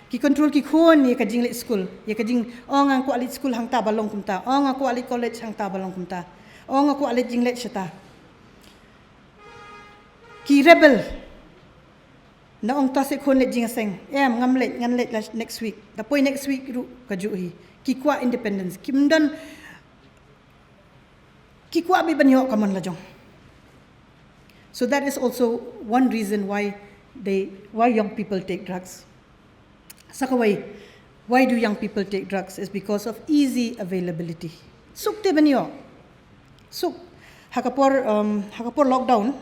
Ki control ki khun ïa ka jingleit skul, ïa ka jing, oh, nga kwah leit skul hangta ba long kumta, oh, nga kwah leit college hangta ba long kumta, oh, nga kwah leit jingleit shata. Ki rebel. Na ong, "To seh khun, leit jingïaseng." "Em, ngam leit, ngan leit la next week." Da poi next week ruh kajuh hi. Ki kwah independence. Kim don, ki kwah beit ban ïoh ka mon la jong. So that is also one reason why they, why young people take drugs. Sa kawei, why do young people take drugs? Is because of easy availability. Suk te ban ïoh. Suk. Ha ka por, um, ha ka por lockdown,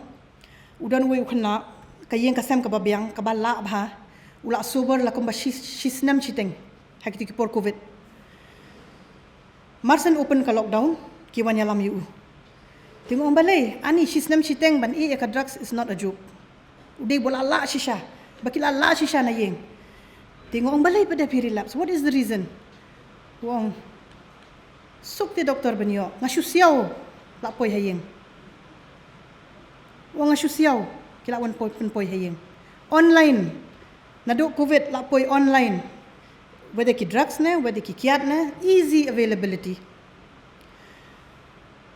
u don uwei u khynnah, ka ïing ka sem kaba biang, kaba lah bha, u la sober la kumba shi, shi snem shiteng ha kito ki por covid. Mar shen open ka lockdown, ki wan ïalam ïa u. Te nga ong, "Balei, ani shi snem shiteng ban ïeh ïa ka drugs is not a joke. U dei ba u la lah shisha, ba ki la lah shisha na ïing." Te nga ong, "Balei pat da phi relapse? What is the reason?" U ong, "Suk te doktor ban ïoh, nga shu siaw la poi ha ïing." U ong, "Nga shu siaw, ki la wan poi, pynpoi ha ïing. Online, naduh covid la poi online. Whether ki drugs ne, whether ki kiad ne, easy availability."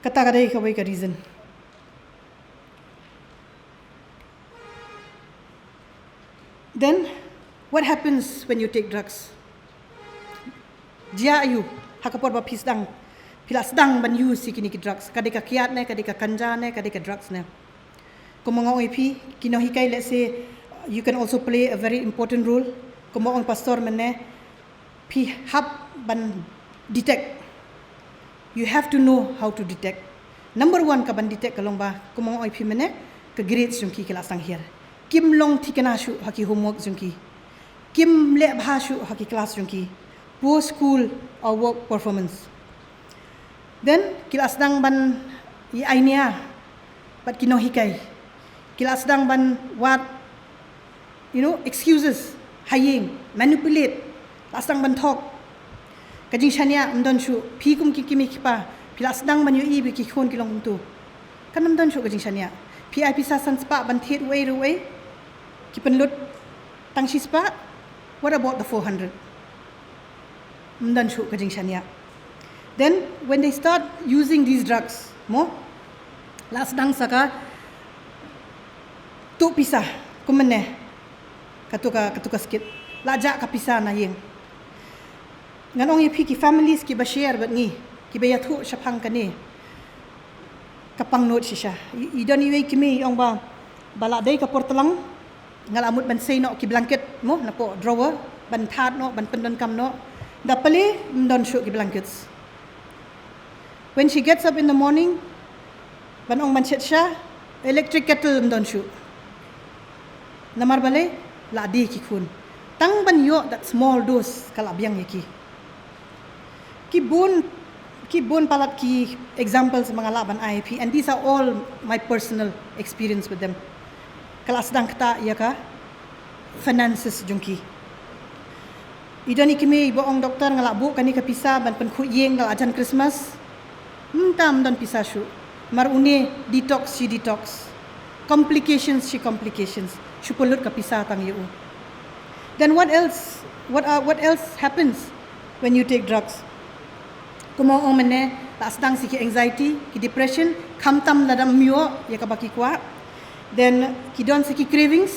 Kata ka dei kawei ka reason. Then, what happens when you take drugs? Jia aiu, ha ka por ba phi sdang, phi la sdang ban use ïa kine ki drugs, ka dei ka kiad ne, ka dei ka ganja ne, ka dei ka drugs ne. Kumba nga ong ïa phi, ki nonghikai, let's say, you can also play a very important role. Kumba ong pastor mynne, phi hap ban detect. You have to know how to detect. Number one ka ban detect ka long ba, kumba nga ong ïa phi mynne, ka grades jong ki ki la sdang hiar. Kim long thikna shuh ha ki homework jong ki. Kim leh bha shuh ha ki class jong ki. Poor school or work performance. Then, ki la sdang ban ïa ainia bad ki nonghikai. Ki la sdang ban wad, you know, excuses ha ïing, manipulate, la sdang ban thok. Ka jingshaniah ym don shuh, phi kum ki kmie ki kpa, phi la sdang ban ïohi ba ki khun ki long kumto. Kan ym don shuh ka jingshaniah. Phi ai pisa san spah ban thied uwei re uwei, ki pynlut tang shi spah. What about the four hundred? Ym don shuh ka jingshaniah. Then, when they start using these drugs, mo, la sdang sa ka tuh pisa, kumne, katu ka, katu ka skit. La jah ka pisa na ïing. Ngan ong ïa phi ki families kiba share bad ngi, kiba ïathuh shaphang kane, ka pang nud shisha. I, i don iwei i kmie i ong ba, ba la dei ka por tlang, nga la mut ban sei noh ki blanket, mo, napoh drawer, ban thad noh, ban pyndonkam noh. Da plie, ym don shuh ki blankets. When she gets up in the morning, Ban ong ban shet sha, electric kettle ym don shuh. Namar balei, la die ki khun. Tang ban ïoh that small dose ka la biang ïa ki. Ki bun, ki bun palat ki examples ma nga lah ban ai ïa phi, and these are all my personal experience with them. Ka la sdang kata ïa ka finances jong ki. I don i kmie ba ong, "Doktor, nga lah buh kane ka pisa ban pynkhuid ïing da la jan Christmas." Mynta ym don pisa shuh. Mar une detox shi detox. Complications shi complications. Shu pynlut ka pisa tang ïa u. Then what else? What, uh, what else happens when you take drugs? Kumba ong mynne, la sdang sa ki anxiety, ki depression, khamtam lada ym ïoh ïa kaba ki kwah. Then ki don sa ki cravings,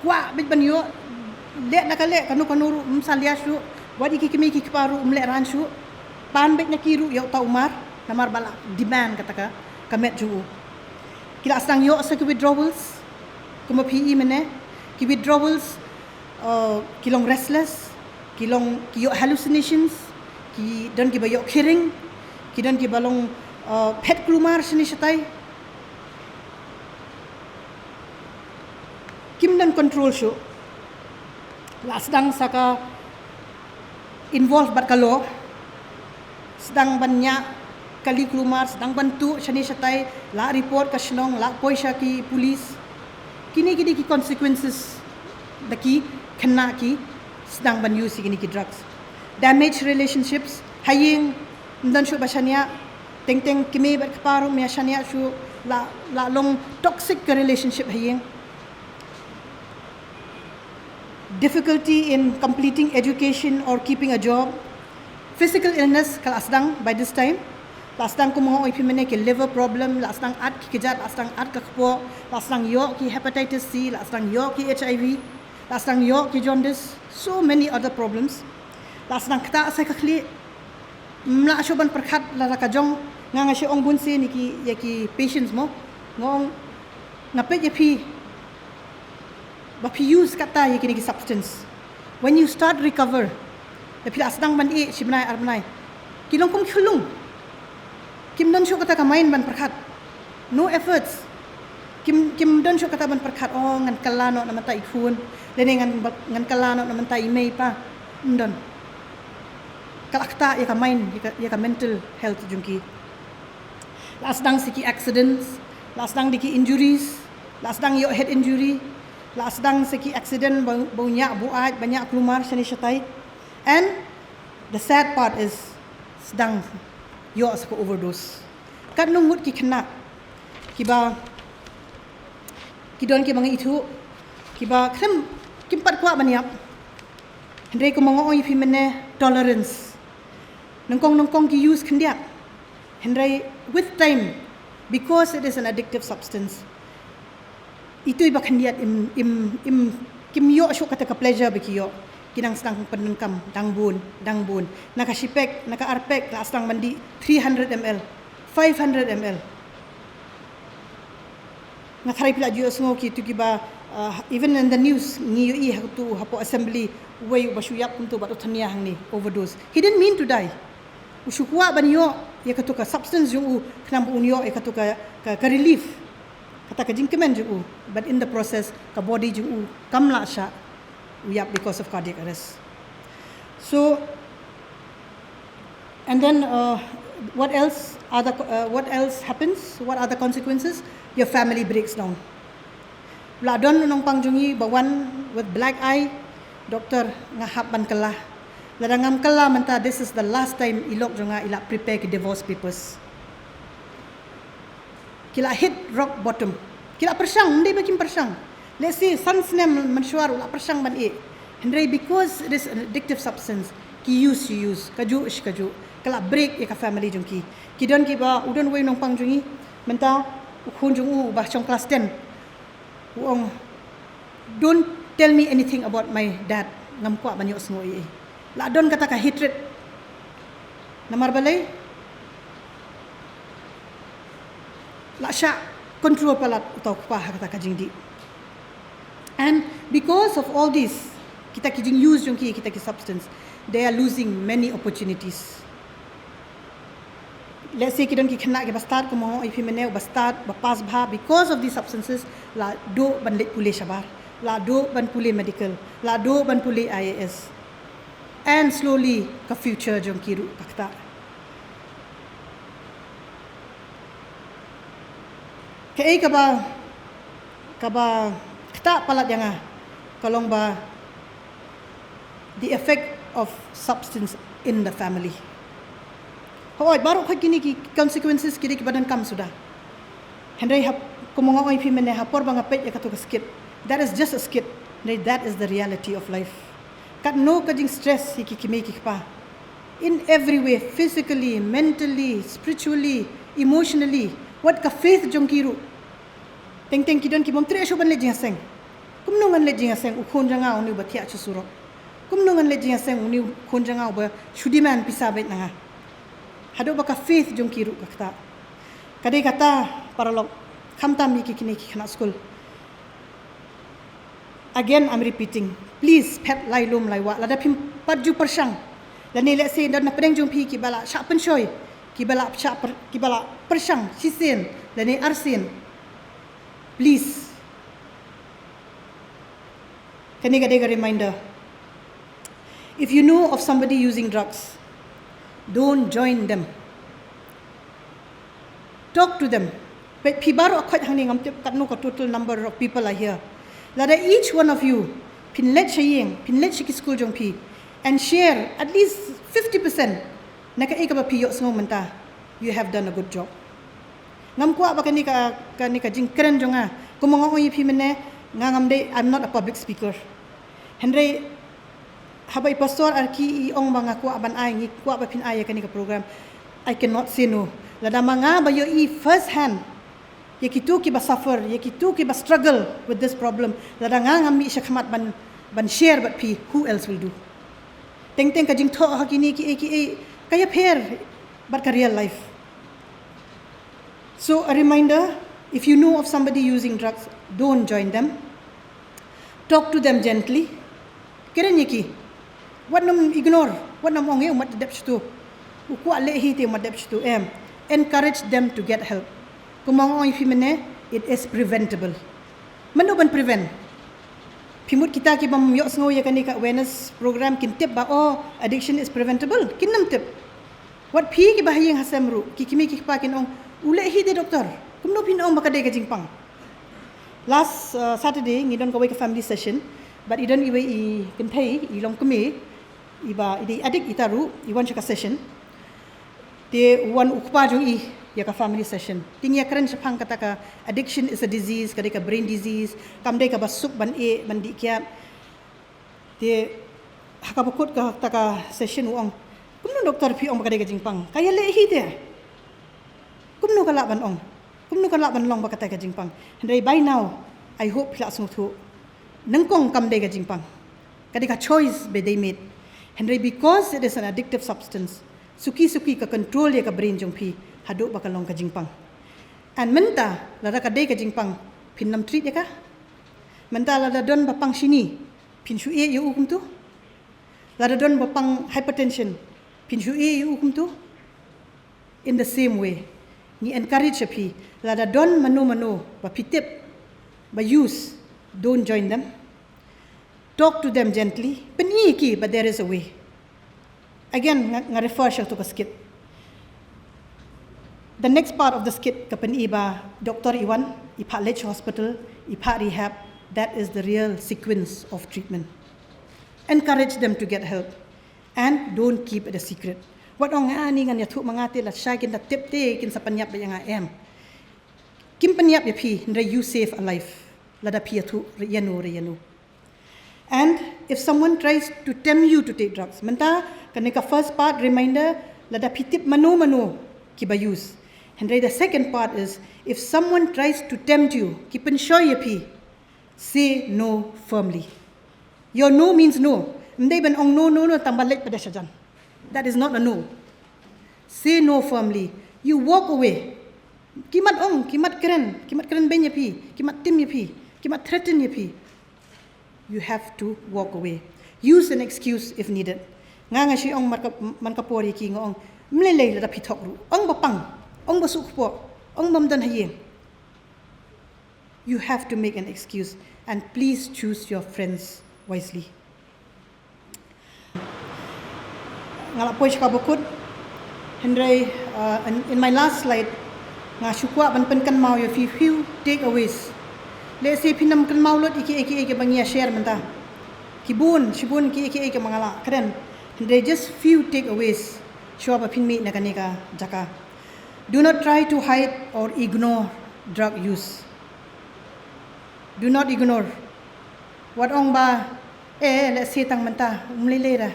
kwah beit ban ïoh, leh na ka leh, kano kano ruh ym salia shuh, wat ïa ki kmie ki kpa ruh ym lehrain shuh. Pan beit na ki ruh ïa uta u mar, namar ba la demand kata ka, ka met jong u. Ki la sdang ïoh sa ki withdrawals, kumba phi i mynne, ki withdrawals, uh, ki long restless, ki long, ki ïoh hallucinations, ki don kiba ïoh kheiñ, ki don kiba long, uh, phet kulmar shane shatai. Kim don control shuh. La sdang sa ka involve bad ka law. Sdang ban ñiah kali kulmar, sdang ban tuh shane shatai, la report ka shnong, la poi sha ki police. Kine ki dei ki consequences da ki khynnah ki sdang ban use ïa kine ki drugs. Damage relationships, ha ïing ym don shuh ba shaniah, teng teng kmie bad kpa ruh ym ïa shaniah shuh, la, la long toxic ka relationship ha ïing. Difficulty in completing education or keeping a job. Physical illness ka la sdang by this time. La sdang, kumba nga ong ïa phi mynne, ki liver problem, la sdang at ki kjat, la sdang at ka kpoh, la sdang ïoh ki hepatitis C, la sdang ïoh ki H I V, la sdang ïoh ki jaundice, so many other problems. La sdang ktah sa ka khlieh. Ym lah shuh ban pyrkhat lada ka jong. Nga, nga shu ong bun sien ïa ki, ïa ki patients mo. Nga ong, nga peit ïa phi ba phi use kata ïa kine ki substance. When you start recover, da phi la sdang ban ïeh shi bnai ar bnai, ki long kum ki khyllung. Kim don shuh kata ka mind ban pyrkhat. No efforts. Kim, kim don shuh kata ban pyrkhat, "Oh, ngan kylla noh na mynta i khun, lane ngan, ngan kylla noh na mynta i mei i pa." Ym don. Ka la ktah ïa ka mind, ïa ka, ïa ka mental health jong ki. La sdang sa ki accidents, la sdang da ki injuries, la sdang ïoh head injury, la sdang sa ki accident ba, ba u ñiah buaid, ba ñiah kulmar shane shatai. And the sad part is, sdang ïoh sa ka overdose. Katno ngut ki khynnah kiba, ki don kiba nga ithuh, kiba khlem, kim pat kwah ban ïap. Hynrei kumba nga ong ïa phi mynne, tolerance. Nyngkong nyngkong ki use khyndiat. Hynrei with time, because it is an addictive substance, itu iba khyndiat im, im, im, kim ïoh shuh kata ka pleasure ba ki ïoh. Ki nang sdang pyndonkam dang bun, dang bun. Na ka shi pek, na ka ar pek, la sdang ban dih three hundred M L, five hundred M L. Nga tharai phi la ju ïohsngew kitu kiba, uh, even in the news ngi ïohi ha katu hapoh assembly, uwei uba shu ïap kumtu bad u thania hangne, overdose. He didn't mean to die. U shu kwah ban ïoh ïa katu ka substance jong u, khnang ba un ïoh ïa katu ka, ka, ka relief, kata ka jingkmen jong u. But in the process, ka body jong u kam lah shah, u ïap because of cardiac arrest. So, and then, uh, what else are the, uh, what else happens? What are the consequences? Your family breaks down. La don u nongpang jong ngi ba wan with black eye, "Doktor, nga hap ban kylla. Lada ngam kylla mynta, this is the last time i lok jong nga i la prepare ki divorce papers." Ki la hit rock bottom. Ki la pyrshang, ym dei ba kim pyrshang. Let's say, san snem mynshuwa ruh la pyrshang ban ïeh. Hynrei because it is an addictive substance, ki use, ki use, kajuh shi kajuh, ka la break ïa ka family jong ki. Ki don kiba, u don uwei u nongpang jong ngi mynta, u khun jong u uba shong class ten. U ong, "Don't tell me anything about my dad." Ngam kwah ban ïohsngew ei ei. La don kata ka hatred. Namar balei? La shah control palat uta u kpa ha kata ka jingdih. And because of all this, kita ki jing use jong ki, kita ki substance, they are losing many opportunities. Let's say ki don ki khynnah kiba start, kum nga ong ïa phi mynne, ba start ba pass bha because of these substances, la duh ban leit pule shabar, la duh ban pule medical, la duh ban pule I A S. And slowly ka future jong ki ruh ka ktah. Kaei kaba, kaba ktah palat ïa nga ka long ba the effect of substance in the family. Hooid, baroh khoit kine ki consequences ki dei kiba donkam suda. Hynrei hap, kum nga ong ïa phi mynne, ha por ba nga peit ïa kato ka skit, that is just a skit. Hynrei that is the reality of life. Katno ka jingstress ïa ki kmie ki kpa, in every way, physically, mentally, spiritually, emotionally, wat ka faith jong ki ruh. Teng teng ki don kibym treh shuh ban leit jingïaseng. Kumno ngan leit jingïaseng, u khun jong nga une uba thiah sha surok? Kumno ngan leit jingïaseng, une u khun jong nga uba shu demand pisa beit na nga? Haduh ba ka faith jong ki ruh ka ktah. Ka dei kata, paralok, khamtam ïa ki kine ki khynnah skul. Again, I'm repeating, please, phet lai lum lai wah, lada phim pat ju pyrshang, lane let's say don na pdeng jong phi kiba la shah pynshoi, kiba la shah pyr-, kiba la pyrshang shisien lane arsien, please, kane ka dei ka reminder. If you know of somebody using drugs, don't join them. Talk to them. Phi baroh khoit hangne, ngam tip katno ka total number of people are here. Lada each one of you phin leit sha ïing, phin leit sha ki skul jong phi and share at least fifty percent na kaei kaba phi ïohsngew mynta, you have done a good job. Ngam kwah ba kane ka, kane ka jingkren jong nga, kum nga ong ïa phi mynne, nga ngam dei, I'm not a public speaker. Hynrei haba i Pastor Arki i ong ba nga kwah ban ai, ngi kwah ba phin ai ïa kane ka program, I cannot say no. Lada ma nga ba ïohi first hand ïa kito kiba suffer, ïa kito kiba struggle with this problem, lada nga ngam mih shakhmat ban, ban share bad phi, who else will do? Teng teng ka jingthoh ha kine kiei kiei ka ïapher bad ka real life. So a reminder, if you know of somebody using drugs, don't join them. Talk to them gently. Kren ïa ki. Wat nym ignore, wat nym ong, eh, u mat dep shatu, u kwah leh hi te u mat dep shatu, em. Encourage them to get help. Kum nga ong ïa phi mynne, it is preventable. Mano ban prevent? Phi mut kita kibym ïohsngew ïa kane ka awareness program kin tip ba, oh, addiction is preventable? Kin nym tip. Wat phi kiba ha ïing ha sem ruh, ki kmie ki kpa kin ong, u leh hi te doktor, kumno phin ong ba ka dei ka jingpang? Last, uh, Saturday ngi don kawei ka family session, bad i don iwei i kynthei, i long kmie, iba i dei addict ita ruh, i wan sha ka session. Te u wan u kpa jong i ïa ka family session. Te ngi ïakren shaphang kata ka addiction is a disease, ka dei ka brain disease, kam dei kaba suk ban ïeh ban dih kiad. Te ha kaba kut kata ka session u ong, kumno doktor phi ong ba ka dei ka jingpang? Ka ïaleh hi te. Kumno ka lah ban ong? Kumno ka lah ban long ba kata ka jingpang? Hynrei by now, I hope phi la sngewthuh, nyngkong kam dei ka jingpang. Ka dei ka choice ba they made. Hynrei because it is an addictive substance, suki suki ka control ïa ka brain jong phi haduh ba ka long ka jingpang. And mynta lada ka dei ka jingpang, phin nym treat ïa ka? Mynta lada don ba pang shini, phin shu ïeh ïa u kumto? Lada don ba pang hypertension, phin shu ïeh ïa u kumto? In the same way, ngi encourage ïa phi, lada don mano mano ba phi tip ba use, don't join them. Talk to them gently. Pyni ïa ki ba there is a way. Again, nga, nga refer sha kato ka skit. The next part of the skit ka pyni ba doktor i wan, i phah leit sha hospital, i phah rehab. That is the real sequence of treatment. Encourage them to get help and don't keep it a secret. Wat ong, ah, ni ngan ïathuh ma nga te, lashai kin da tip te kin sa pynïap ïa nga, em. Kim pynïap ïa phi, hynrei you save a life lada phi ïathuh re ïano re ïano. And if someone tries to tempt you to take drugs, mynta kane ka first part reminder, lada phi tip mano mano kiba use. Hynrei the second part is, if someone tries to tempt you, ki pynshoi ïa phi, say no firmly. Your no means no. Ym dei ban ong no, no, no, tang ba leit pat da shajan. That is not a no. Say no firmly. You walk away. Ki mat ong, ki mat kren, ki mat kren beiñ ïa phi, ki mat tim ïa phi, ki mat threaten ïa phi, you have to walk away. Use an excuse if needed. Nga nga shu ong man ka, man ka por ïa ki, nga ong, Mlei lei lada phi thok ruh, ong ba pang, ong ba suk kpoh, ong bam don ha ïing. You have to make an excuse, and please choose your friends wisely. Nga la poi sha ka bakut, hynrei uh, in, in my last slide nga shu kwah ban pynkynmaw ïa phi few takeaways. Let's say phin ym kynmaw lut ïa kiei kiei kiba ngi ïa share mynta. Ki bun, shibun kiei kiei kiba nga la kren. Hynrei just few takeaways shuwa ba phin mih na kane ka jaka. Do not try to hide or ignore drug use. Do not ignore. Wat ong ba, eh, let's say tang mynta, um lei lei ra.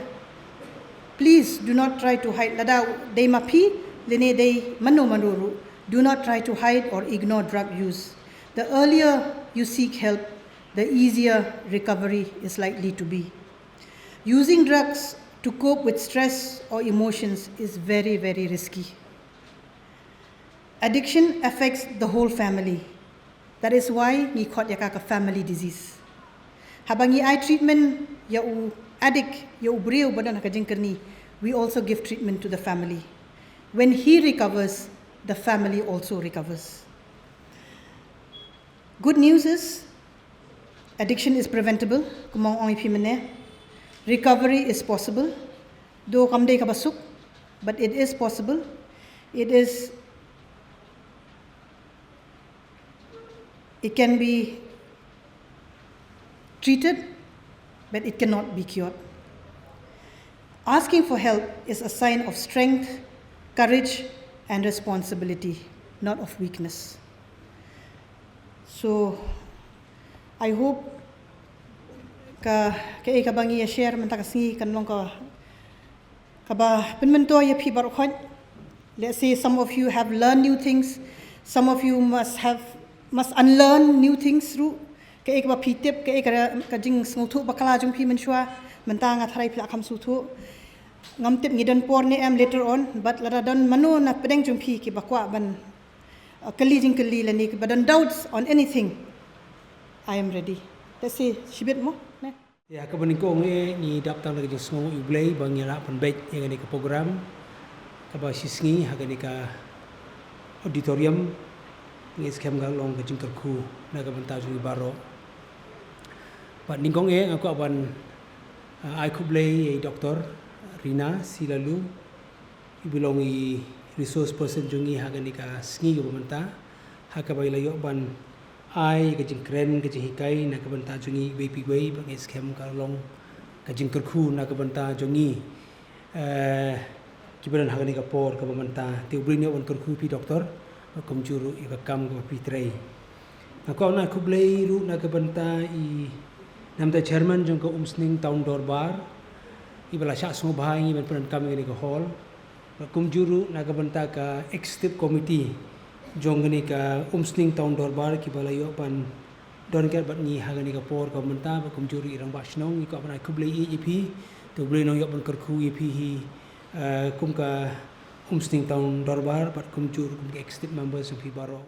Please do not try to hide. Lada dei ma phi, lane dei mano mano ruh. Do not try to hide or ignore drug use. The earlier you seek help, the easier recovery is likely to be. Using drugs to cope with stress or emotions is very, very risky. Addiction affects the whole family. That is why ngi khot ïa ka ka family disease. Haba ngi ai treatment ïa u addict, ïa u briew ba don ha ka jingkyrni, we also give treatment to the family. When he recovers, the family also recovers. Good news is, addiction is preventable, kumba nga ong ïa phi mynne. Recovery is possible, though kam dei kaba suk, but it is possible. It is, it can be treated, but it cannot be cured. Asking for help is a sign of strength, courage, and responsibility, not of weakness. So, I hope ka, kaei kaba ngi ïa share mynta ka sngi kan long ka, kaba pynmyntoi ïa phi baroh khoit. Let's say some of you have learned new things, some of you must have, must unlearn new things ruh. Kaei kaba phi tip, kaei ka, ka jingsngewthuh bakla jong phi mynshuwa, mynta nga tharai phi la kham sngewthuh. Ngam tip ngi don por ne em later on, but lada don mano na pdeng jong phi kiba kwah ban uh, kylli jingkylli lane kiba don doubts on anything, I am ready. Let's say shibit mo, ne? Ïa, kaba nyngkong eh ngi dap tang da ka jingsngew ïa U Blei ba ngi lah pynbeit ïa kane ka program kaba shisngi ha kane ka auditorium. Ngi skhem ka long ka jingkyrkhu na ka bynta jong ngi baroh. Bad nyngkong eh nga kwah ban, uh, ai khublei ïa i Doctor Rina Silalu, i ba long i resource person jong ngi ha kane ka sngi kaba mynta, ha kaba i la ïoh ban ai ka jingkren, ka jinghikai na ka bynta jong ngi iwei pa iwei, bad ngi skhem ka long ka jingkyrkhu na ka bynta jong ngi, eh, kiba don ha kane ka por kaba mynta. Te U Blei un ïoh ban kyrkhu ïa phi Doctor, bad kumjuh ruh ïa ka kam kaba phi trei. Nga kwah ban ai khublei ruh na ka bynta i, na ka bynta chairman jong ka Umsning Town Dorbar, i ba la shah sngewbha ïa ngi ban pyndonkam ïa kane ka hall. Bad kumjuh ruh na ka bynta ka executive committee jong kane ka Umsning Town Dorbar kiba la ïoh ban don ryngkat bad ngi ha kane ka por kaba mynta, bad kumjuh ruh i rangbah shnong, ngi kwah ban ai khublei ïa phi. Te U Blei un ïoh ban kyrkhu ïa phi hi, eh, kum ka Umsning Town Dorbar, bad kumjuh ruh kum ka executive members jong phi baroh.